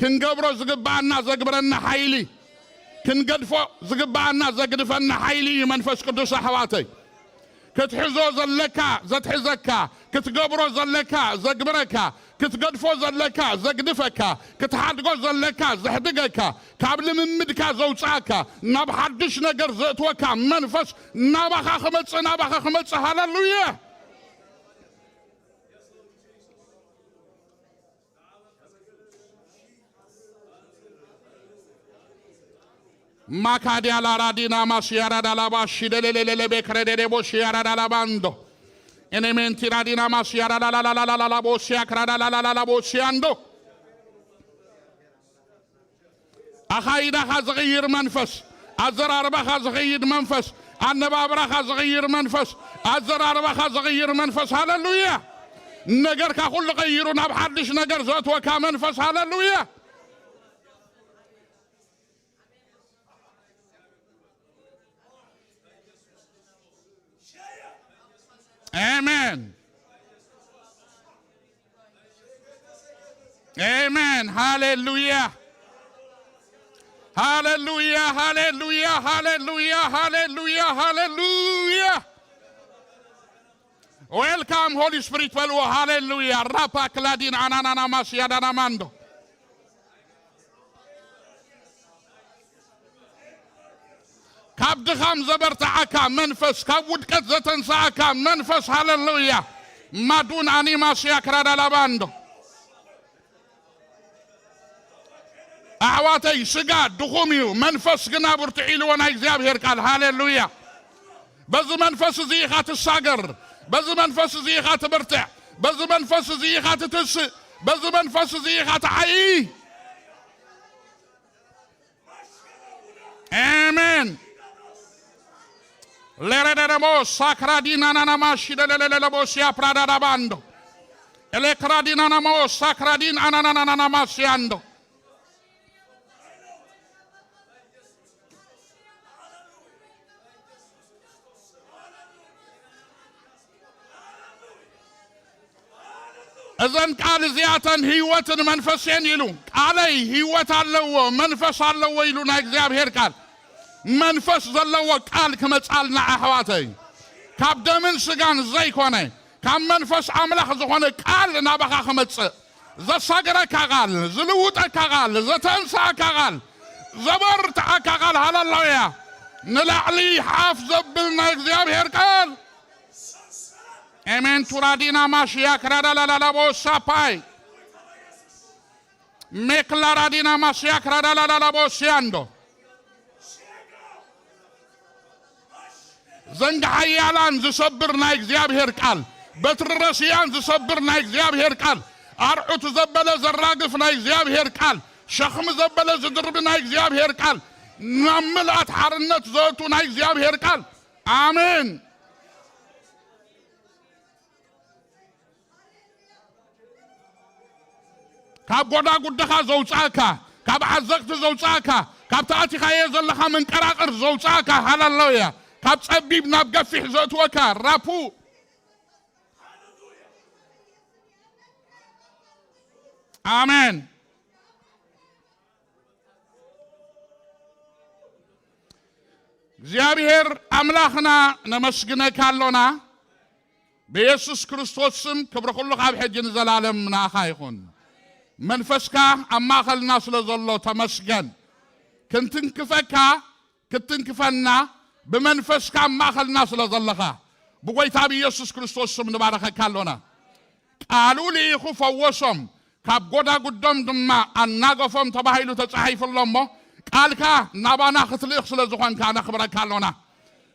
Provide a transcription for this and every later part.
ክንገብሮ ዝግብኣና ዘግብረና ሓይሊ፣ ክንገድፎ ዝግብኣና ዘግድፈና ሓይሊ እዩ መንፈስ ቅዱስ ኣሕዋተይ። ክትሕዞ ዘለካ ዘትሕዘካ፣ ክትገብሮ ዘለካ ዘግብረካ፣ ክትገድፎ ዘለካ ዘግድፈካ፣ ክትሓድጎ ዘለካ ዘሕድገካ፣ ካብ ልምምድካ ዘውፅኣካ፣ ናብ ሓድሽ ነገር ዘእትወካ መንፈስ ናባኻ ክመፅእ፣ ናባኻ ክመፅእ። ሃለሉያ። ማካዲያ ላራዲና ማሽያራ ዳላባ ሽደሌሌሌሌ ቤክረዴሌቦ ሽያራ ዳላባንዶ ኤኔሜንቲ ራዲና ማሽያራ ላላላላላላቦ ሲያክራ ዳላላላላቦ ሲያንዶ። ኣኻይዳኻ ዝቕይር መንፈስ፣ ኣዘራርባኻ ዝቕይር መንፈስ፣ ኣነባብራኻ ዝቕይር መንፈስ፣ ኣዘራርባኻ ዝቕይር መንፈስ። ሃለሉያ። ነገርካ ኩሉ ቀይሩ ናብ ሓድሽ ነገር ዘእትወካ መንፈስ። ሃለሉያ። ኣሜን። ኣሜን። ሃሌሉያ። ሃሌሉያ፣ ሃሌሉያ፣ ሃሌሉያ፣ ሃሌሉያ፣ ሃሌሉያ። ዌልካም ሆሊ ስፕሪት በልዎ። ሃሌሉያ። ራፓ ክላዲን ኣናናና ማስያ ዳናማንዶ። ካብ ድኻም ዘበርትዓካ መንፈስ፣ ካብ ውድቀት ዘተንስኣካ መንፈስ። ሃሌሉያ። ማዱን ኣኒማስያ ክራዳላባንዶ። ኣሕዋተይ፣ ስጋ ድኹም እዩ፣ መንፈስ ግና ብርቱዕ ኢልዎ ናይ እግዚኣብሔር ቃል። ሃሌሉያ። በዚ መንፈስ እዚ ኢኻ ትሳገር፣ በዚ መንፈስ እዚ ኢኻ ትብርትዕ፣ በዚ መንፈስ እዚ ኢኻ ትትስእ፣ በዚ መንፈስ እዚ ኢኻ ትዓዪ። ኣሜን። ሌረደደቦ ሳክራዲናናናማሺ ደለለለለቦ ሲያ ፕራዳዳባንዶ ኤሌክራዲናናሞ ሳክራዲን ኣናናናናናማሲያንዶ። እዘን ቃል እዚኣተን ህይወትን መንፈስን ኢሉ። ቃለይ ህይወት ኣለዎ መንፈስ ኣለዎ ኢሉ ናይ እግዚኣብሔር ቃል። መንፈስ ዘለዎ ቃል ክመጻልና ኣሕዋተይ፣ ካብ ደምን ስጋን ዘይኮነ ካብ መንፈስ ኣምላኽ ዝኾነ ቃል ናባኻ ክመጽእ፣ ዘሳግረካ ቃል፣ ዝልውጠካ ቃል፣ ዘተንስኣካ ቃል፣ ዘበርትዓካ ቃል። ሃለሉያ። ንላዕሊ ሓፍ ዘብል ናይ እግዚኣብሔር ቃል። ኤሜን። ቱራዲና ማሽያ ክራዳላላላቦ ሳፓይ ሜክላራዲና ማሽያ ክራዳላላላቦ ሲያንዶ። ዘንግ ሓያላን ዝሰብር ናይ እግዚኣብሔር ቃል፣ በትሪ ረሲያን ዝሰብር ናይ እግዚኣብሔር ቃል፣ ኣርዑት ዘበለ ዘራግፍ ናይ እግዚኣብሔር ቃል፣ ሸኽሚ ዘበለ ዝድርቢ ናይ እግዚኣብሔር ቃል፣ ናብ ምልኣት ሓርነት ዘእቱ ናይ እግዚኣብሔር ቃል። ኣሜን። ካብ ጎዳጉድኻ ዘውፅኣካ፣ ካብ ዓዘቕቲ ዘውፅኣካ፣ ካብ ተኣቲኻዮ ዘለኻ መንቀራቕር ዘውፅኣካ። ሃለሉያ። ካብ ጸቢብ ናብ ገፊሕ ዘእትወካ ራፑ። ኣሜን። እግዚኣብሔር ኣምላኽና ነመስግነካ ኣሎና። ብየሱስ ክርስቶስ ስም ክብሪ ኩሉ ካብ ሕጂ ንዘላለም ንኣኻ ይኹን። መንፈስካ ኣብ ማእኸልና ስለ ዘሎ ተመስገን። ክንትንክፈካ፣ ክትንክፈና ብመንፈስካ ኣብ ማእኸልና ስለ ዘለኻ ብጎይታ ብየሱስ ክርስቶስ ስም ንባረኸካ ኣሎና። ቃሉ ልኢኹ ፈወሶም፣ ካብ ጎዳጉዶም ድማ ኣናገፎም ተባሂሉ ተጻሒፉ ኣሎ እሞ፣ ቃልካ ናባና ክትልእኽ ስለ ዝኾንካ ነኽብረካ ኣሎና።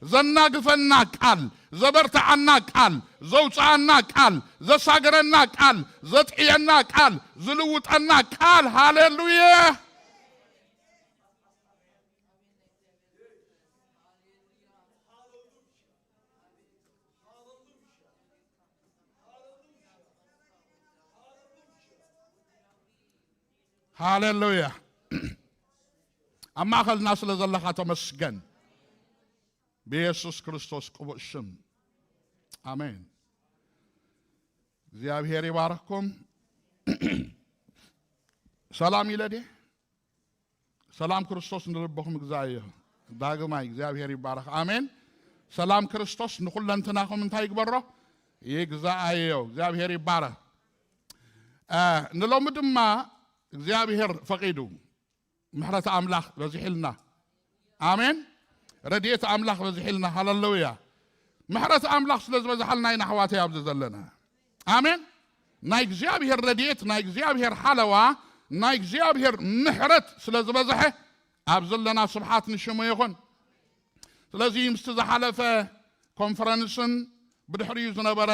ዘናግፈና ቃል፣ ዘበርትዓና ቃል፣ ዘውጽኣና ቃል፣ ዘሳግረና ቃል፣ ዘጥዕየና ቃል፣ ዝልውጠና ቃል። ሃሌሉያ። ሃሌሉያ። ኣብ ማእኸልና ስለ ዘለኻ ተመስገን። ብየሱስ ክርስቶስ ቅቡእ ሽም። ኣሜን። እግዚኣብሔር ይባርኽኩም። ሰላም ኢለ ድየ? ሰላም ክርስቶስ ንልብኹም ይግዛእ እዮ። ዳግማይ እግዚኣብሔር ይባረኽ። ኣሜን። ሰላም ክርስቶስ ንኹለንትናኹም እንታይ ይግበሮ? ይግዛእ እዮ። እግዚኣብሔር ይባረኽ። እ፣ ንሎሚ ድማ እግዚኣብሔር ፈቒዱ ምሕረት ኣምላኽ በዚሕልና። ኣሜን። ረድኤት ኣምላኽ በዚሕልና። ሃለሉያ። ምሕረት ኣምላኽ ስለ ዝበዝሓልና ኢና ኣሕዋተይ ኣብዚ ዘለና። ኣሜን። ናይ እግዚኣብሔር ረድኤት፣ ናይ እግዚኣብሔር ሓለዋ፣ ናይ እግዚኣብሔር ምሕረት ስለ ዝበዝሐ ኣብ ዘለና ስብሓት ንሽሙ ይኹን። ስለዚ ምስቲ ዝሓለፈ ኮንፈረንስን ብድሕሪኡ ዝነበረ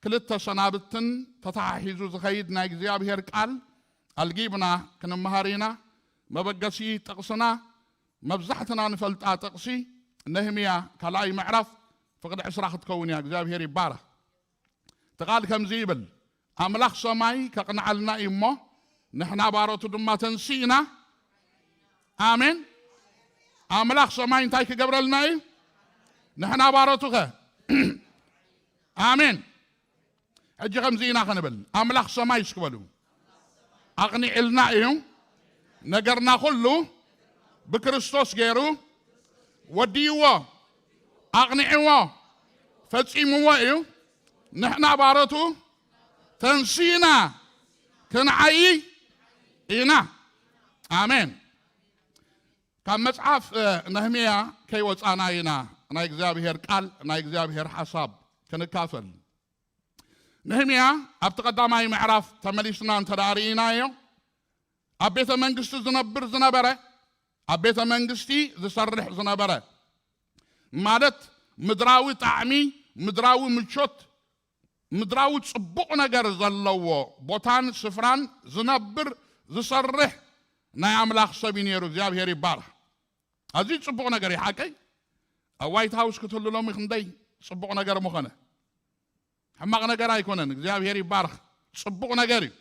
ክልተ ሰናብትን ተተሓሒዙ ዝኸይድ ናይ እግዚኣብሔር ቃል ኣልጊብና ክንመሃር ኢና። መበገሲ ጥቕስና መብዛሕትና ንፈልጣ ጥቕሲ ነህምያ ካልኣይ ምዕራፍ ፍቕዲ ዕስራ ክትከውን እያ። እግዚኣብሔር ይባረኽ። እቲ ቃል ከምዚ ይብል፣ ኣምላኽ ሰማይ ከቕንዓልና እዩ እሞ ንሕና ባሮቱ ድማ ተንሲእና። ኣሜን። ኣምላኽ ሰማይ እንታይ ክገብረልና እዩ? ንሕና ባሮቱ ኸ? ኣሜን። ሕጂ ከምዚ ኢና ክንብል፣ ኣምላኽ ሰማይ እስኪ በሉ፣ ኣቕኒዕልና እዩ። ነገርና ኩሉ ብክርስቶስ ገይሩ ወዲእዎ፣ ኣቕኒዕዎ፣ ፈጺምዎ እዩ። ንሕና ባሮቱ ተንሲእና ክንዓዪ ኢና። ኣሜን። ካብ መጽሓፍ፣ እ፣ ነህምያ ከይወጻና ኢና ናይ እግዚኣብሔር ቃል፣ ናይ እግዚኣብሔር ሓሳብ ክንካፈል። ነህምያ ኣብቲ ቀዳማይ ምዕራፍ ተመሊስና እንተ ደኣ ርኢናዮ፣ ኣብ ቤተ መንግስቲ ዝነብር ዝነበረ፣ ኣብ ቤተ መንግስቲ ዝሰርሕ ዝነበረ፣ ማለት ምድራዊ ጣዕሚ፣ ምድራዊ ምቾት፣ ምድራዊ ጽቡቕ ነገር ዘለዎ ቦታን ስፍራን ዝነብር ዝሰርሕ ናይ ኣምላኽ ሰብ እዩ ነይሩ። እግዚኣብሔር ይባረኽ። ኣዝዩ ጽቡቕ ነገር እዩ ሓቀይ። ኣብ ዋይት ሃውስ ክትህሉ ሎሚ ክንደይ ጽቡቕ ነገር ምኾነ። ሕማቕ ነገር ኣይኮነን። እግዚኣብሔር ይባረኽ። ጽቡቕ ነገር እዩ።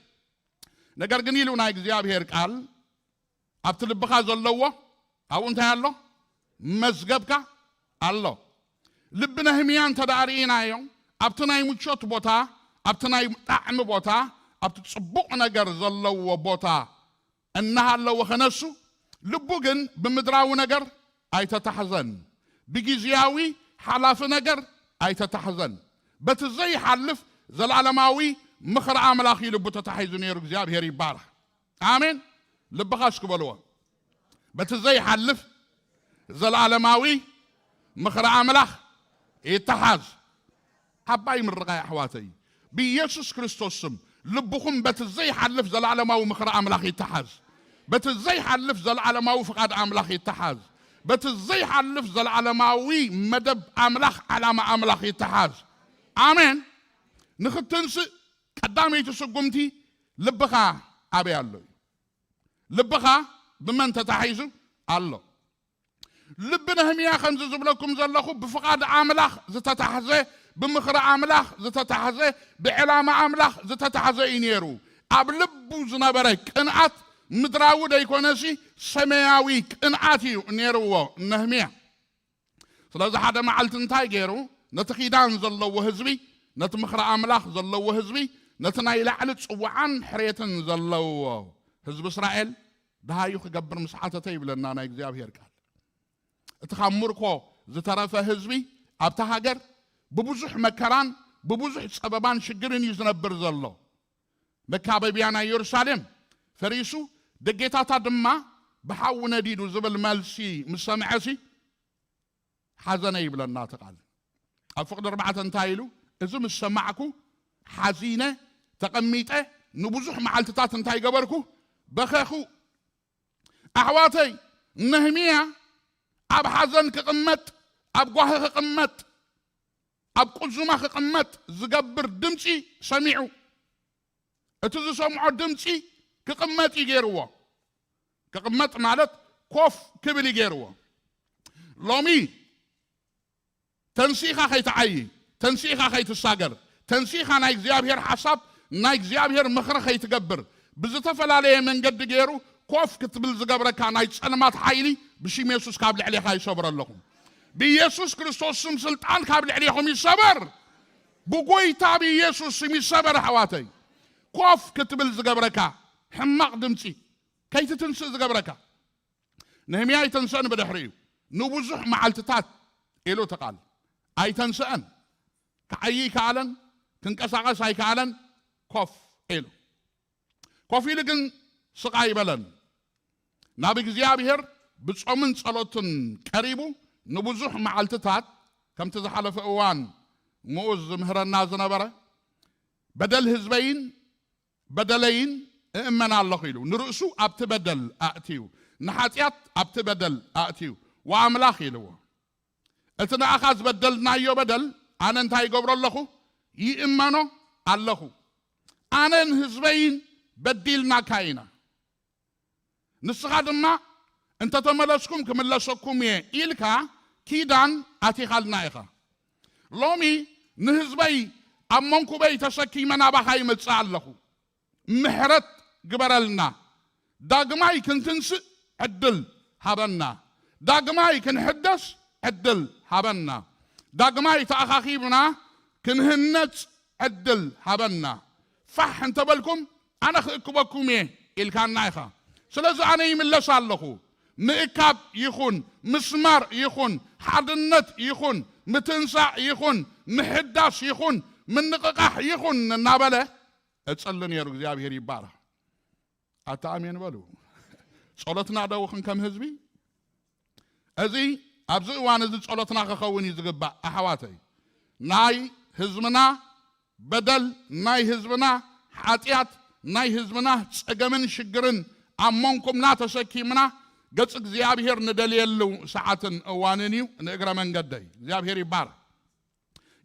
ነገር ግን ኢሉ ናይ እግዚኣብሔር ቃል ኣብቲ ልብኻ ዘለዎ ኣብኡ እንታይ ኣሎ? መዝገብካ ኣሎ። ልቢ ነህምያ እንተ ደኣ ርኢናዮ፣ ኣብቲ ናይ ምቾት ቦታ፣ ኣብቲ ናይ ጣዕሚ ቦታ፣ ኣብቲ ጽቡቕ ነገር ዘለዎ ቦታ እናሃለወ ኸነሱ፣ ልቡ ግን ብምድራዊ ነገር ኣይተታሕዘን፣ ብግዝያዊ ሓላፊ ነገር ኣይተታሕዘን። በቲ ዘይሓልፍ ዘለዓለማዊ ምኽሪ ኣምላኽ እዩ ልቡ ተታሒዙ ነይሩ። እግዚኣብሔር ይባረኽ። ኣሜን። ልብኻ እስኪ በልዎ። በቲ ዘይሓልፍ ዘለዓለማዊ ምኽሪ ኣምላኽ ይተሓዝ። ዓባይ ምርቓ ኣሕዋተይ፣ ብኢየሱስ ክርስቶስ ስም ልብኹም በቲ ዘይሓልፍ ዘለዓለማዊ ምኽሪ ኣምላኽ ይተሓዝ። በቲ ዘይሓልፍ ዘለዓለማዊ ፍቓድ ኣምላኽ ይተሓዝ። በቲ ዘይሓልፍ ዘለዓለማዊ መደብ ኣምላኽ፣ ዓላማ ኣምላኽ ይተሓዝ። ኣሜን። ንኽትንስእ ቀዳመይቲ ስጉምቲ ልብኻ ኣበይ ኣሎ እዩ? ልብኻ ብመን ተታሒዙ ኣሎ? ልቢ ነህምያ ከምዚ ዝብለኩም ዘለኹ ብፍቓድ ኣምላኽ ዝተታሕዘ፣ ብምኽሪ ኣምላኽ ዝተታሕዘ፣ ብዕላማ ኣምላኽ ዝተታሕዘ እዩ ነይሩ። ኣብ ልቡ ዝነበረ ቅንኣት ምድራዊ ደይኮነሲ ሰማያዊ ቅንኣት እዩ ነይርዎ ነህምያ። ስለዚ ሓደ መዓልቲ እንታይ ገይሩ? ነቲ ኪዳን ዘለዎ ህዝቢ፣ ነቲ ምኽሪ ኣምላኽ ዘለዎ ህዝቢ፣ ነቲ ናይ ላዕሊ ጽዋዓን ሕሬትን ዘለዎ ህዝቢ እስራኤል ደሃዩ ክገብር ምስ ሓተተ ይብለና ናይ እግዚኣብሔር ቃል። እቲ ካብ ምርኮ ዝተረፈ ህዝቢ ኣብታ ሃገር ብብዙሕ መከራን ብብዙሕ ጸበባን ሽግርን እዩ ዝነብር ዘሎ። መካበብያ ናይ የሩሳሌም ፈሪሱ፣ ደጌታታ ድማ ብሓዊ ነዲዱ ዝብል መልሲ ምስ ሰምዐሲ ሓዘነ ይብለና እቲ ቃል። ኣብ ፍቕዲ ኣርባዕተ እንታይ ኢሉ? እዚ ምስ ሰማዕኩ ሓዚነ፣ ተቐሚጠ፣ ንብዙሕ መዓልትታት እንታይ ገበርኩ? በኸኹ። ኣሕዋተይ፣ ነህምያ ኣብ ሓዘን ክቕመጥ፣ ኣብ ጓሂ ክቕመጥ፣ ኣብ ቁዙማ ክቕመጥ ዝገብር ድምጺ ሰሚዑ። እቲ ዝሰምዖ ድምጺ ክቕመጥ እዩ ገይርዎ። ክቕመጥ ማለት ኮፍ ክብል እዩ ገይርዎ። ሎሚ ተንሲእኻ ከይትዓዪ፣ ተንሲእኻ ከይትሳገር፣ ተንሲእኻ ናይ እግዚኣብሔር ሓሳብ፣ ናይ እግዚኣብሔር ምኽሪ ከይትገብር፣ ብዝተፈላለየ መንገዲ ገይሩ ኮፍ ክትብል ዝገብረካ ናይ ጸልማት ሓይሊ ብሽም የሱስ ካብ ልዕሌኻ ይሰብሮ ኣለኹ። ብኢየሱስ ክርስቶስ ስም ስልጣን ካብ ልዕሌኹም ይሰበር። ብጎይታ ብኢየሱስ ስም ይሰበር ኣሕዋተይ። ኮፍ ክትብል ዝገብረካ ሕማቕ ድምጺ፣ ከይትትንስእ ዝገብረካ። ነህምያ ኣይተንስአን። ብድሕሪኡ ንብዙሕ መዓልትታት ኢሉ እቲ ቃል ኣይተንስአን። ክዓይ ኣይከኣለን፣ ክንቀሳቐስ ኣይከኣለን። ኮፍ ኢሉ ኮፍ ኢሉ ግን ስቕ ኣይበለን። ናብ እግዚኣብሔር ብጾምን ጸሎትን ቀሪቡ ንብዙሕ መዓልትታት፣ ከምቲ ዝሓለፈ እዋን ምኡዝ ዝምህረና ዝነበረ፣ በደል ህዝበይን በደለይን እእመን ኣለኹ ኢሉ፣ ንርእሱ ኣብቲ በደል ኣእትዩ፣ ንሓጢኣት ኣብቲ በደል ኣእትዩ፣ ወኣምላኽ ኢልዎ። እቲ ንኣኻ ዝበደልናዮ በደል ኣነ እንታይ ይገብሮ ኣለኹ? ይእመኖ ኣለኹ። ኣነን ህዝበይን በዲልናካ ኢና። ንስኻ ድማ እንተተመለስኩም ክምለሰኩም እየ ኢልካ ኪዳን ኣቲኻልና ኢኻ። ሎሚ ንህዝበይ ኣብ መንኩበይ ተሰኪመ ናባኻ ይመጽእ ኣለኹ። ምሕረት ግበረልና። ዳግማይ ክንትንስእ ዕድል ሃበና። ዳግማይ ክንሕደስ ዕድል ሃበና። ዳግማይ ተኣኻኺብና ክንህነጽ ዕድል ሃበና። ፋሕ እንተበልኩም ኣነ ክእክበኩም እየ ኢልካና ኢኻ። ስለዚ ኣነ ይምለስ ኣለኹ። ምእካብ ይኹን፣ ምስማር ይኹን፣ ሓድነት ይኹን፣ ምትንሳእ ይኹን፣ ምሕዳስ ይኹን፣ ምንቕቓሕ ይኹን እናበለ እጽሊ ነይሩ። እግዚኣብሔር ይባረኽ። ኣታ ኣሜን በሉ። ጸሎትና ደው ክንከም ህዝቢ፣ እዚ ኣብዚ እዋን እዚ ጸሎትና ክኸውን እዩ ዝግባእ። ኣሕዋተይ፣ ናይ ህዝብና በደል፣ ናይ ህዝብና ሓጢኣት፣ ናይ ህዝብና ጸገምን ሽግርን ኣብ መንኩምና ተሰኪምና ገጽ እግዚኣብሔር ንደልየሉ ሰዓትን እዋንን እዩ። ንእግረ መንገደይ እግዚኣብሔር ይባረክ።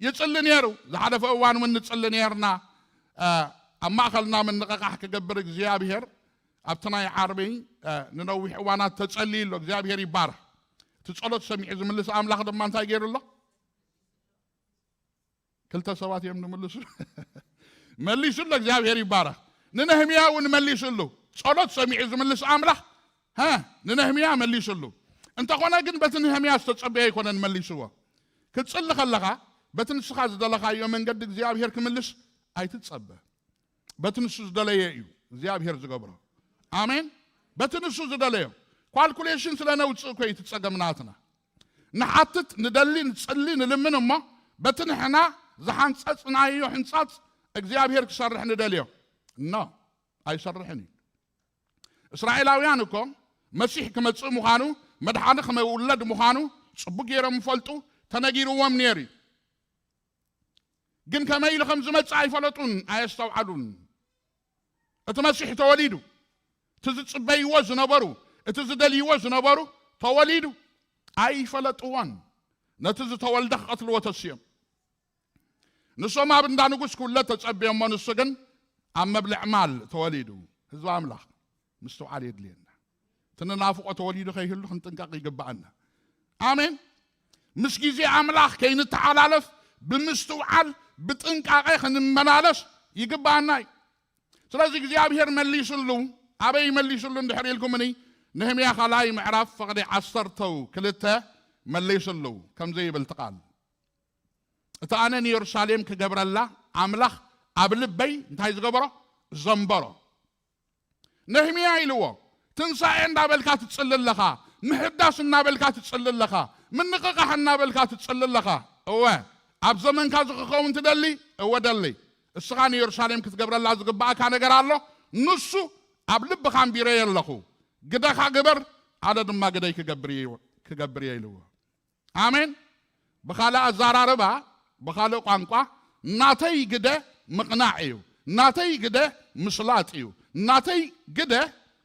ይጽሊ ነይሩ። ዝሓለፈ እዋን እውን ንጽሊ ነይርና። እ፣ ኣብ ማእኸልና ምንቕቓሕ ክገብር እግዚኣብሔር ኣብቲ ናይ ዓርቢ፣ እ፣ ንነዊሕ እዋናት ተጸልዩ ኣሎ። እግዚኣብሔር ይባረክ። እቲ ጸሎት ሰሚዑ ዝምልስ ኣምላኽ ድማ እንታይ ገይሩ ኣሎ? ክልተ ሰባት እዮም ንምልሱ። መሊሱ ኣሎ። እግዚኣብሔር ይባረክ። ንነህምያ እውን መሊሱ ኣሎ። ጸሎት ሰሚዑ ዝምልስ ኣምላኽ፣ ሀ፣ ንነህምያ መሊሱ ኣሎ። እንተኾነ ግን በቲ ነህምያ ዝተጸበየ ኣይኮነን መሊስዎ። ክትጽሊ ከለኻ በቲ ንስኻ ዝደለኻዮ መንገዲ እግዚኣብሔር ክምልስ ኣይትጸበ። በቲ ንሱ ዝደለየ እዩ እግዚኣብሔር ዝገብሮ። ኣሜን። በቲ ንሱ ዝደለዮ ካልኩሌሽን ስለ ነውጽእ እኮ እዩ እቲ ጸገም ናትና። ንሓትት፣ ንደሊ፣ ንጽሊ፣ ንልምን እሞ በቲ ንሕና ዝሓንጸጽናዮ ሕንጻጽ እግዚኣብሔር ክሰርሕ ንደልዮ። ኖ፣ ኣይሰርሕን እዩ። እስራኤላውያን እኮ መሲሕ ክመጽእ ምዃኑ፣ መድሓኒ ክመውለድ ምዃኑ ጽቡቅ ገይሮም ይፈልጡ፣ ተነጊርዎም ነይሩ እዩ። ግን ከመይ ኢሉ ከም ዝመጽእ ኣይፈለጡን፣ ኣየስተውዓሉን። እቲ መሲሕ ተወሊዱ፣ እቲ ዝጽበይዎ ዝነበሩ፣ እቲ ዝደልይዎ ዝነበሩ ተወሊዱ፣ ኣይፈለጥዎን። ነቲ ዝተወልደ ክቐትልዎ ተስዮም። ንሶም ኣብ እንዳ ንጉስ ክውለድ ተጸብዮሞ፣ ንሱ ግን ኣብ መብልዕ ማል ተወሊዱ። ህዝቢ ኣምላኽ ምስትውዓል የድልየና። እቲ ንናፍቆ ተወሊዱ ከይህሉ ክንጥንቀቕ ይግብኣና። ኣሜን። ምስ ግዜ ኣምላኽ ከይንተሓላለፍ ብምስትውዓል ብጥንቃቐ ክንመላለስ ይግብኣና እዩ። ስለዚ እግዚኣብሔር መሊስሉ። ኣበይ መሊስሉ እንድሕር ኢልኩምኒ፣ ነህምያ ካልኣይ ምዕራፍ ፍቕዲ ዓሰርተው ክልተ መሊስሉ። ከምዚ ይብል እቲ ቃል፣ እቲ ኣነ ንየሩሳሌም ክገብረላ ኣምላኽ ኣብ ልበይ እንታይ ዝገበሮ? ዘንበሮ። ነህምያ ኢልዎ፣ ትንሳኤ እናበልካ ትጽሊ ኣለኻ፣ ምሕዳስ እናበልካ ትጽሊ ኣለኻ፣ ምንቕቓሕ እናበልካ ትጽሊ ኣለኻ። እወ፣ ኣብ ዘመንካ እዚ ክኸውን ትደሊ? እወ ደሊ። እስኻ ንየሩሳሌም ክትገብረላ ዝግብኣካ ነገር ኣሎ። ንሱ ኣብ ልብኻ ኣንቢረዮ ኣለኹ። ግደኻ ግበር፣ ኣነ ድማ ግደይ ክገብር እየ፣ ክገብር እየ ኢልዎ። ኣሜን። ብኻልእ ኣዘራርባ፣ ብኻልእ ቋንቋ፣ ናተይ ግደ ምቕናዕ እዩ። ናተይ ግደ ምስላጥ እዩ። ናተይ ግደ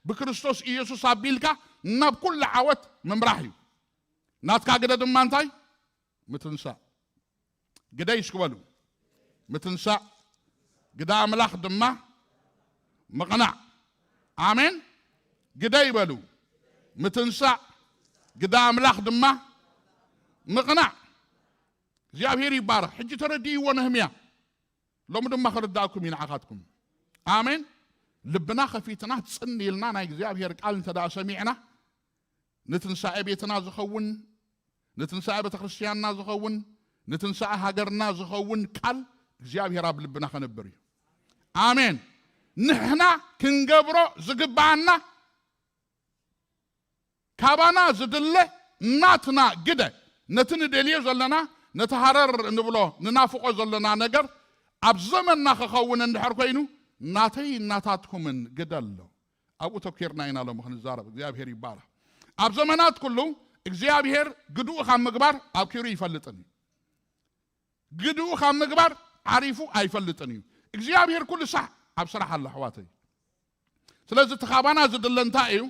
ብክርስቶስ ኢየሱስ ኣቢልካ ናብ ኩሉ ዓወት ምምራሕ እዩ። ናትካ ግደ ድማ እንታይ? ምትንሳእ። ግደይ እስኪ በሉ። ምትንሳእ። ግደ ኣምላኽ ድማ ምቕናዕ። ኣሜን። ግደይ በሉ። ምትንሳእ። ግደ ኣምላኽ ድማ ምቕናዕ። እግዚኣብሔር ይባረኽ። ሕጂ ተረድእዎ ነህምያ። ሎሚ ድማ ክርዳእኩም እዩ ንዓኻትኩም። ኣሜን። ልብና ከፊትና ጽን ኢልና ናይ እግዚኣብሔር ቃል እንተ ደኣ ሰሚዕና፣ ንትንሳኤ ቤትና ዝኸውን፣ ንትንሳኤ ቤተክርስትያንና ዝኸውን፣ ንትንሳኤ ሃገርና ዝኸውን ቃል እግዚኣብሔር ኣብ ልብና ከነብር እዩ። ኣሜን። ንሕና ክንገብሮ ዝግብኣና ካባና ዝድለ ናትና ግደ፣ ነቲ ንደልዮ ዘለና፣ ነቲ ሃረር ንብሎ ንናፍቆ ዘለና ነገር ኣብ ዘመንና ክኸውን እንድሕር ኮይኑ፣ ናተይ ናታትኩምን ግደ ኣሎ። ኣብኡ ተኪርና ኢና ሎሚ ክንዛረብ። እግዚኣብሔር ይባረክ። ኣብ ዘመናት ኩሉ እግዚኣብሔር ግድኡ ካብ ምግባር ኣብ ክብሪ ይፈልጥን እዩ። ግድኡ ካብ ምግባር ዓሪፉ ኣይፈልጥን እዩ። እግዚኣብሔር ኩሉ ሳዕ ኣብ ስራሕ ኣሎ ኣሕዋተይ። ስለዚ እቲ ካባና ዝድለ እንታይ እዩ?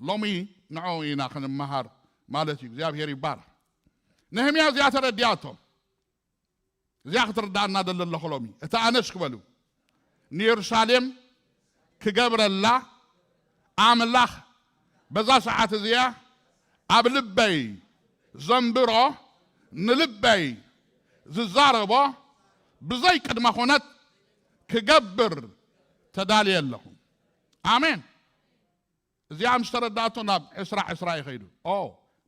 ሎሚ ንዕኡ ኢና ክንመሃር ማለት እዩ። እግዚኣብሔር ይባረክ። ነህምያ እዚኣ ተረዲኣቶ። እዚኣ ክትርዳእና ደለ ኣለኹ ሎሚ። እቲ ኣነስ ክበሉ ንየሩሳሌም ክገብረላ ኣምላኽ በዛ ሰዓት እዚኣ ኣብ ልበይ ዘንብሮ፣ ንልበይ ዝዛረቦ ብዘይ ቅድመ ኩነት ክገብር ተዳልየ ኣለኹ። ኣሜን። እዚኣ ምስ ተረዳእቶ ናብ ዕስራ ዕስራ ይኸይዱ። ኦ፣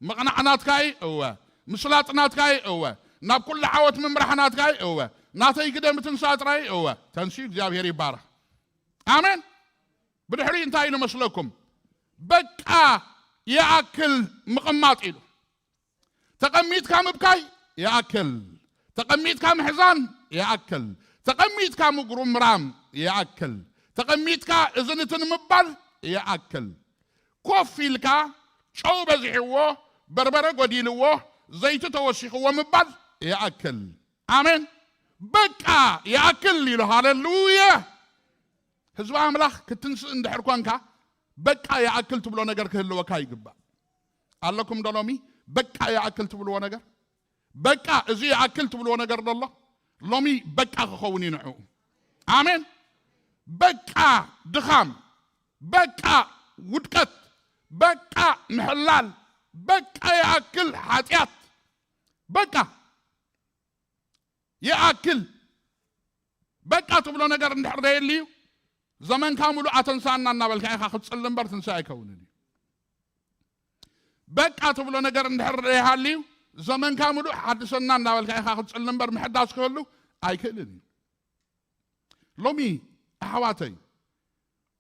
ምቕናዕ ናትካ እዩ? እወ። ምስላጥ ናትካ እዩ? እወ። ናብ ኩሉ ዓወት ምምራሕ ናትካ እዩ? እወ። ናተይ ግደ ምትንሳእ ጥራይ እዩ? እወ። ተንስኡ፣ እግዚኣብሔር ይባረኽ። ኣሜን። ብድሕሪ እንታይ ኢሉ መስለኩም? በቃ ይኣክል ምቕማጥ ኢሉ። ተቐሚጥካ ምብካይ ይኣክል። ተቐሚጥካ ምሕዛን ይኣክል። ተቐሚጥካ ምጉርምራም ይኣክል። ተቐሚጥካ እዝንትን ምባል ይኣክል። ኮፍ ኢልካ ጨው በዚሕዎ፣ በርበረ ጎዲልዎ፣ ዘይቲ ተወሲኽዎ ምባል ይኣክል። ኣሜን። በቃ ይኣክል ኢሉ። ሃሌሉያ። ህዝቢ ኣምላኽ ክትንስእ እንድሕር ኮንካ በቃ ይኣክል ትብሎ ነገር ክህልወካ ይግባእ። ኣለኩም ዶ ሎሚ በቃ ይኣክል ትብልዎ ነገር? በቃ እዚ ይኣክል ትብልዎ ነገር ደሎ? ሎሚ በቃ ክኸውን እዩ ንዕኡ። ኣሜን። በቃ ድኻም፣ በቃ ውድቀት፣ በቃ ምሕላል፣ በቃ ይኣክል ሓጢኣት፣ በቃ ይኣክል። በቃ ትብሎ ነገር እንድሕር ደየልዩ ዘመንካ ሙሉእ ኣተንሳና እናበልካ ኢኻ ክትጽሊ እምበር ትንሳኤ ኣይከውንን እዩ። በቃ ትብሎ ነገር እንድሕር ደይሃልዩ ዘመንካ ሙሉእ ሓድሰና እናበልካ ኢኻ ክትጽሊ እምበር ምሕዳስ ክህሉ ኣይክእልን እዩ። ሎሚ ኣሕዋተይ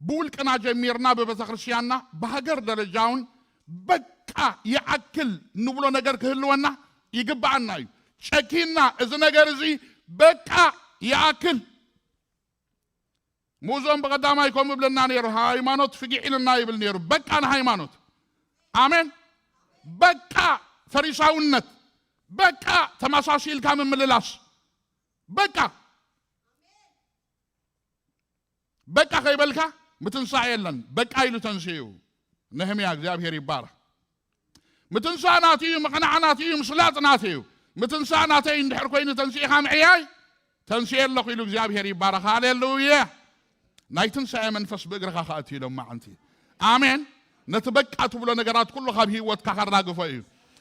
ብውልቅና ጀሚርና ብቤተ ክርስቲያንና ብሃገር ደረጃ እውን በቃ ይኣክል ንብሎ ነገር ክህልወና ይግብኣና እዩ። ጨኪና እዚ ነገር እዚ በቃ ይኣክል። ሙዞም ብቐዳማይ ከምኡ ይብለና ነይሩ፣ ሃይማኖት ፍጊዕ ኢልና ይብል ነይሩ። በቃ ንሃይማኖት። ኣሜን። በቃ ፈሪሳውነት፣ በቃ ተመሳሲልካ ምምልላስ፣ በቃ በቃ ከይበልካ ምትንሳእ የለን። በቃ ኢሉ ተንስኡ። ነህምያ እግዚኣብሔር ይባረክ። ምትንሳእ ናቱ እዩ፣ ምቕናዕ ናቱ እዩ፣ ምስላጥ ናቱ እዩ። ምትንሳእ ናተይ እንድሕር ኮይኑ ተንሲእኻ ምዕያይ፣ ተንስኤ ኣለኹ ኢሉ እግዚኣብሔር ይባረክ። ሃሌሉያ። ናይ ትንሳኤ መንፈስ ብእግርኻ ከኣቲ ኢሎም መዓንቲ። ኣሜን። ነቲ በቃ ትብሎ ነገራት ኩሉ ካብ ህይወትካ ከራግፎ እዩ።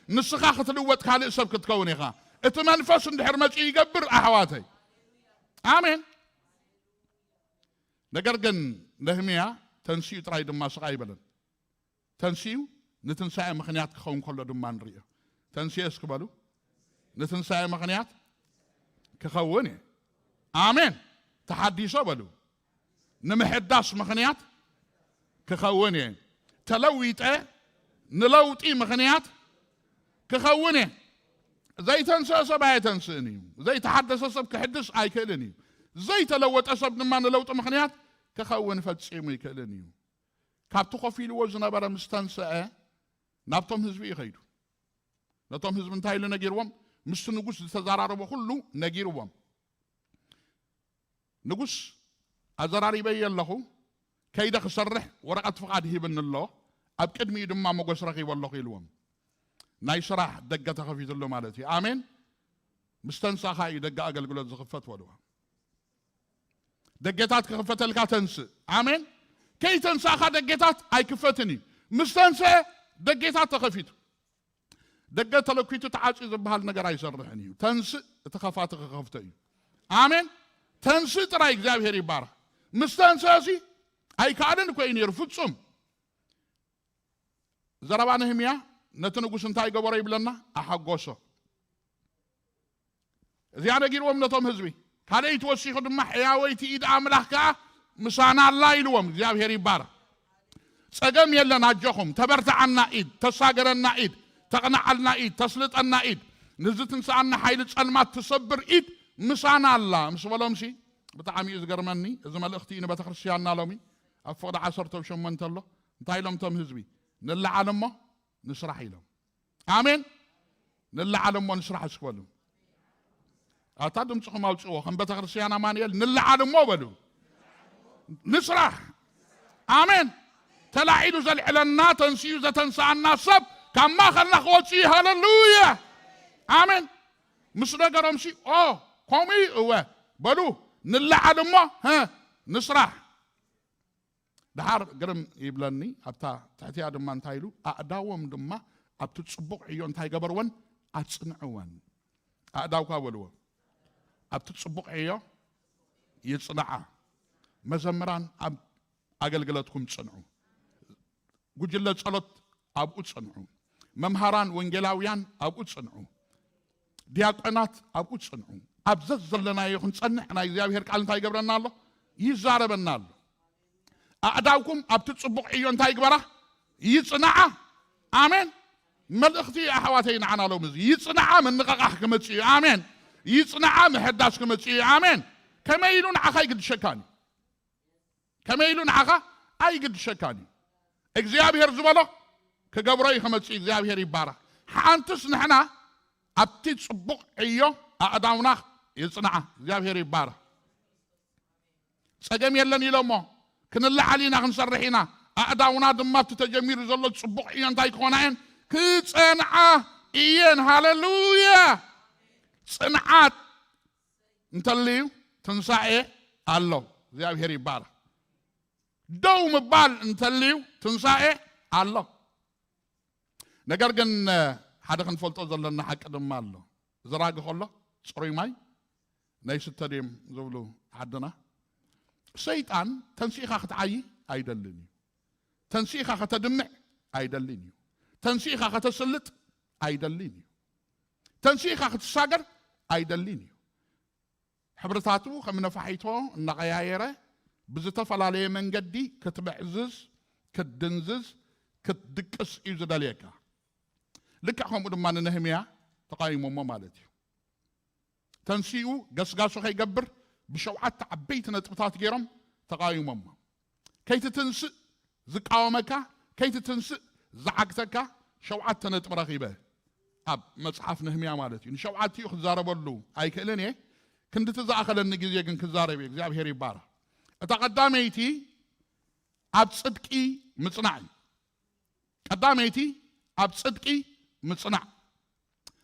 ንስኻ ክትልወጥ ካልእ ሰብ ክትከውን ኢኻ። እቲ መንፈስ እንድሕር መጺኡ ይገብር ኣሕዋተይ። ኣሜን። ነገር ግን ነህምያ ተንሲኡ ጥራይ ድማ ስቕ ኣይበለን። ተንሲኡ ንትንሳኤ ምኽንያት ክኸውን ከሎ ድማ ንርእዮ። ተንሲኡ እስኪ በሉ። ንትንሳኤ ምኽንያት ክኸውን እየ። ኣሜን። ተሓዲሶ በሉ። ንምሕዳስ ምኽንያት ክኸውን እየ። ተለዊጠ ንለውጢ ምኽንያት ክኸውን እየ። ዘይተንስአ ሰብ ኣየተንስእን እዩ። ዘይተሓደሰ ሰብ ክሕድስ ኣይክእልን እዩ። ዘይተለወጠ ሰብ ድማ ንለውጢ ምኽንያት ክኸውን ፈጺሙ ኣይክእልን እዩ። ካብቲ ኮፍ ኢልዎ ዝነበረ ምስ ተንስአ ናብቶም ህዝቢ እዩ ከይዱ። ነቶም ህዝቢ እንታይ ኢሉ ነጊርዎም? ምስቲ ንጉስ ዝተዘራረቦ ኩሉ ነጊርዎም። ንጉስ፣ ኣዘራሪበዮ ኣለኹ፣ ከይደ ክሰርሕ ወረቐት ፍቓድ ሂብኒ ኣሎ፣ ኣብ ቅድሚኡ ድማ ሞገስ ረኺበ ኣለኹ ኢልዎም። ናይ ስራሕ ደገ ተኸፊትሉ ማለት እዩ። ኣሜን። ምስ ተንሳእኻ እዩ ደገ ኣገልግሎት ዝኽፈት በልዎ። ደገታት ክኽፈተልካ ተንስእ። ኣሜን። ከይተንሳእኻ ደገታት ኣይክፈትን እዩ። ምስ ተንስአ ደገታት ተኸፊቱ። ደገ ተለኪቱ ተዓፅዩ ዝበሃል ነገር ኣይሰርሕን እዩ። ተንስእ፣ እቲ ኸፋቲ ክኸፍቶ እዩ። ኣሜን። ተንስእ ጥራይ። እግዚኣብሔር ይባረክ። ምስ ተንስአ እዚ ኣይከኣልን እኮ እዩ ነይሩ ፍጹም። ዘረባ ነህምያ ነቲ ንጉስ እንታይ ገበሮ ይብለና? ኣሐጎሶ። እዚኣ ነጊርዎም ነቶም ህዝቢ። ካልኣይቲ ወሲኹ ድማ ሕያወይቲ ኢድ ኣምላኽ ከኣ ምሳና ኣላ ኢልዎም። እግዚኣብሔር ይባረክ። ጸገም የለን ኣጆኹም፣ ተበርትዓና ኢድ፣ ተሳገረና ኢድ፣ ተቕንዓልና ኢድ፣ ተስልጠና ኢድ፣ ንዚ ትንስኣና ሓይሊ ጸልማት ትሰብር ኢድ ምሳና ኣላ ምስ በሎምሲ፣ ብጣዕሚ እዩ ዝገርመኒ። እዚ መልእኽቲ እዩ ንቤተ ክርስቲያንና ሎሚ ኣብ ፍቕዲ ዓሰርተ ሸሞንተ ኣሎ። እንታይ ኢሎም እቶም ህዝቢ? ንለዓል እሞ ንስራሕ ኢሎም። ኣሜን። ንለዓል እሞ ንስራሕ እስኪ በሉ። ኣታ ድምፅኹም ኣውፅዎ። ከም ቤተ ክርስቲያን ኣማኑኤል ንለዓል እሞ በሉ። ንስራሕ። ኣሜን። ተላዒሉ ዘልዕለና፣ ተንሲኡ ዘተንስኣና ሰብ ካብ ማእኸልና ክወፅእ እዩ። ሃሌሉያ። ኣሜን። ምስ ነገሮም ሲ ኦ ከምኡ እዩ። እወ በሉ። ንለዓል እሞ ሀ ንስራሕ። ደሓር ግርም ይብለኒ። ኣብታ ትሕቲኣ ድማ እንታይ ኢሉ? ኣእዳዎም ድማ ኣብቲ ጽቡቕ ዕዮ እንታይ ገበርወን? ኣጽንዕወን። ኣእዳውካ በልዎ። ኣብቲ ጽቡቕ ዕዮ ይጽንዓ። መዘምራን ኣብ ኣገልግሎትኩም ጽንዑ። ጉጅለ ጸሎት ኣብኡ ጽንዑ። መምሃራን ወንጌላውያን ኣብኡ ጽንዑ። ዲያቆናት ኣብኡ ጽንዑ። ኣብ ዘዘለናዮ ክንጸንዕ ናይ እግዚኣብሔር ቃል እንታይ ይገብረና ኣሎ? ይዛረበና ኣሎ። ኣእዳውኩም ኣብቲ ጽቡቕ ዕዮ እንታይ ይግበራ? ይጽንዓ። ኣሜን። መልእኽቲ ኣሕዋተይ ንዓና ሎሚ እዚ ይጽንዓ። ምንቕቓሕ ክመጽእ እዩ። ኣሜን። ይጽንዓ። ምሕዳስ ክመጽእ እዩ። ኣሜን። ከመይ ኢሉ ንዓኻ ይግድሸካን እዩ። ከመይ ኢሉ ንዓኻ ኣይግድሸካን እዩ። እግዚኣብሔር ዝበሎ ክገብሮ እዩ ክመጽእ። እግዚኣብሔር ይባረኽ። ሓንትስ ንሕና ኣብቲ ጽቡቕ ዕዮ ኣእዳውና ይጽንዓ። እግዚኣብሔር ይባረኽ። ጸገም የለን ኢሎሞ፣ ክንለዓል ኢና፣ ክንሰርሕ ኢና። ኣእዳውና ድማ ኣብቲ ተጀሚሩ ዘሎ ጽቡቕ ዕዮ እንታይ ክኾና እየን? ክጸንዓ እየን። ሃሌሉያ። ጽንዓት እንተልዩ ትንሳኤ ኣሎ። እግዚኣብሔር ይባረኽ። ደው ምባል እንተልዩ ትንሳኤ ኣሎ። ነገር ግን ሓደ ክንፈልጦ ዘለና ሓቂ ድማ ኣሎ። ዝራጊ ከሎ ጽሩይ ማይ ናይ ስተ ድዮም ዝብሉ ዓድና። ሰይጣን ተንሲእኻ ክትዓዪ ኣይደልን እዩ። ተንሲእኻ ከተድምዕ ኣይደልን እዩ። ተንሲእኻ ከተስልጥ ኣይደልን እዩ። ተንሲእኻ ክትሳገር ኣይደልን እዩ። ሕብርታቱ ከም ነፋሒቶ እናቐያየረ ብዝተፈላለየ መንገዲ ክትምዕዝዝ፣ ክትድንዝዝ፣ ክትድቅስ እዩ ዝደልየካ። ልክዕ ከምኡ ድማ ንነህምያ ተቓይሞሞ ማለት እዩ። ተንሲኡ ገስጋሱ ከይገብር ብሸውዓተ ዓበይቲ ነጥብታት ገይሮም ተቓይሞሞ። ከይትትንስእ ዝቃወመካ፣ ከይትትንስእ ዝዓግተካ ሸውዓተ ነጥቢ ረኺበ። ኣብ መጽሓፍ ነህምያ ማለት እዩ። ንሸውዓቲኡ ክዛረበሉ ኣይክእልን እየ። ክንድቲ ዝኣኸለኒ ግዜ ግን ክዛረብ እየ። እግዚኣብሔር ይባረኽ። እታ ቀዳመይቲ ኣብ ጽድቂ ምጽናዕ እዩ። ቀዳመይቲ ኣብ ጽድቂ ምጽናዕ።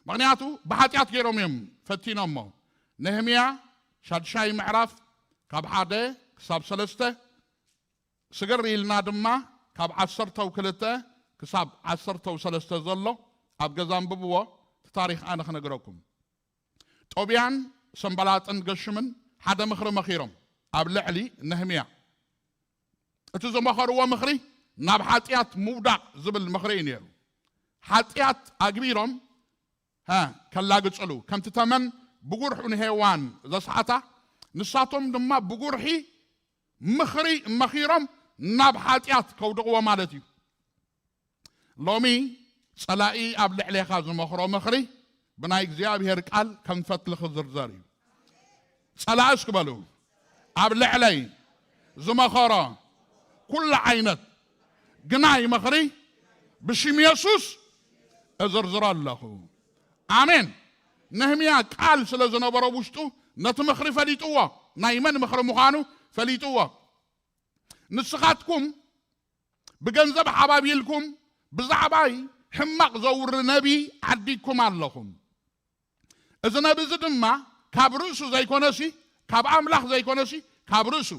ምኽንያቱ ብሓጢኣት ገይሮም እዮም ፈቲኖሞ። ነህምያ ሻድሻይ ምዕራፍ ካብ ሓደ ክሳብ ሰለስተ፣ ስግር ኢልና ድማ ካብ ዓሰርተው ክልተ ክሳብ ዓሰርተው ሰለስተ ዘሎ ኣብ ገዛ ኣንብብዎ፣ እቲ ታሪኽ ኣነ ክነግረኩም። ጦብያን ሰንባላጥን ገሹምን ሓደ ምኽሪ መኺሮም ኣብ ልዕሊ ነህምያ። እቲ ዝመኸርዎ ምኽሪ ናብ ሓጢኣት ምውዳቕ ዝብል ምኽሪ እዩ ነይሩ። ሓጢኣት ኣግቢሮም ሃ ከላግጽሉ፣ ከምቲ ተመን ብጉርሑ ንሄዋን ዘስሓታ፣ ንሳቶም ድማ ብጉርሒ ምኽሪ መኺሮም ናብ ሓጢኣት ከውድቕዎ ማለት እዩ። ሎሚ ጸላኢ ኣብ ልዕሌኻ ዝመኽሮ ምኽሪ ብናይ እግዚኣብሔር ቃል ከም ፈትሊ ክዝርዘር እዩ። ጸላኢ እስኪ በሉ፣ ኣብ ልዕለይ ዝመኸሮ ኩሉ ዓይነት ግናይ ምኽሪ ብሽም የሱስ እዝርዝሮ ኣለኹ። ኣሜን። ነህምያ ቃል ስለ ዝነበሮ ውሽጡ ነቲ ምኽሪ ፈሊጥዎ፣ ናይ መን ምኽሪ ምዃኑ ፈሊጥዎ። ንስኻትኩም ብገንዘብ ሓባቢልኩም ብዛዕባይ ሕማቕ ዘውሪ ነቢይ ዓዲግኩም ኣለኹም። እዚ ነቢ እዚ ድማ ካብ ርእሱ ዘይኮነሲ፣ ካብ ኣምላኽ ዘይኮነሲ፣ ካብ ርእሱ፣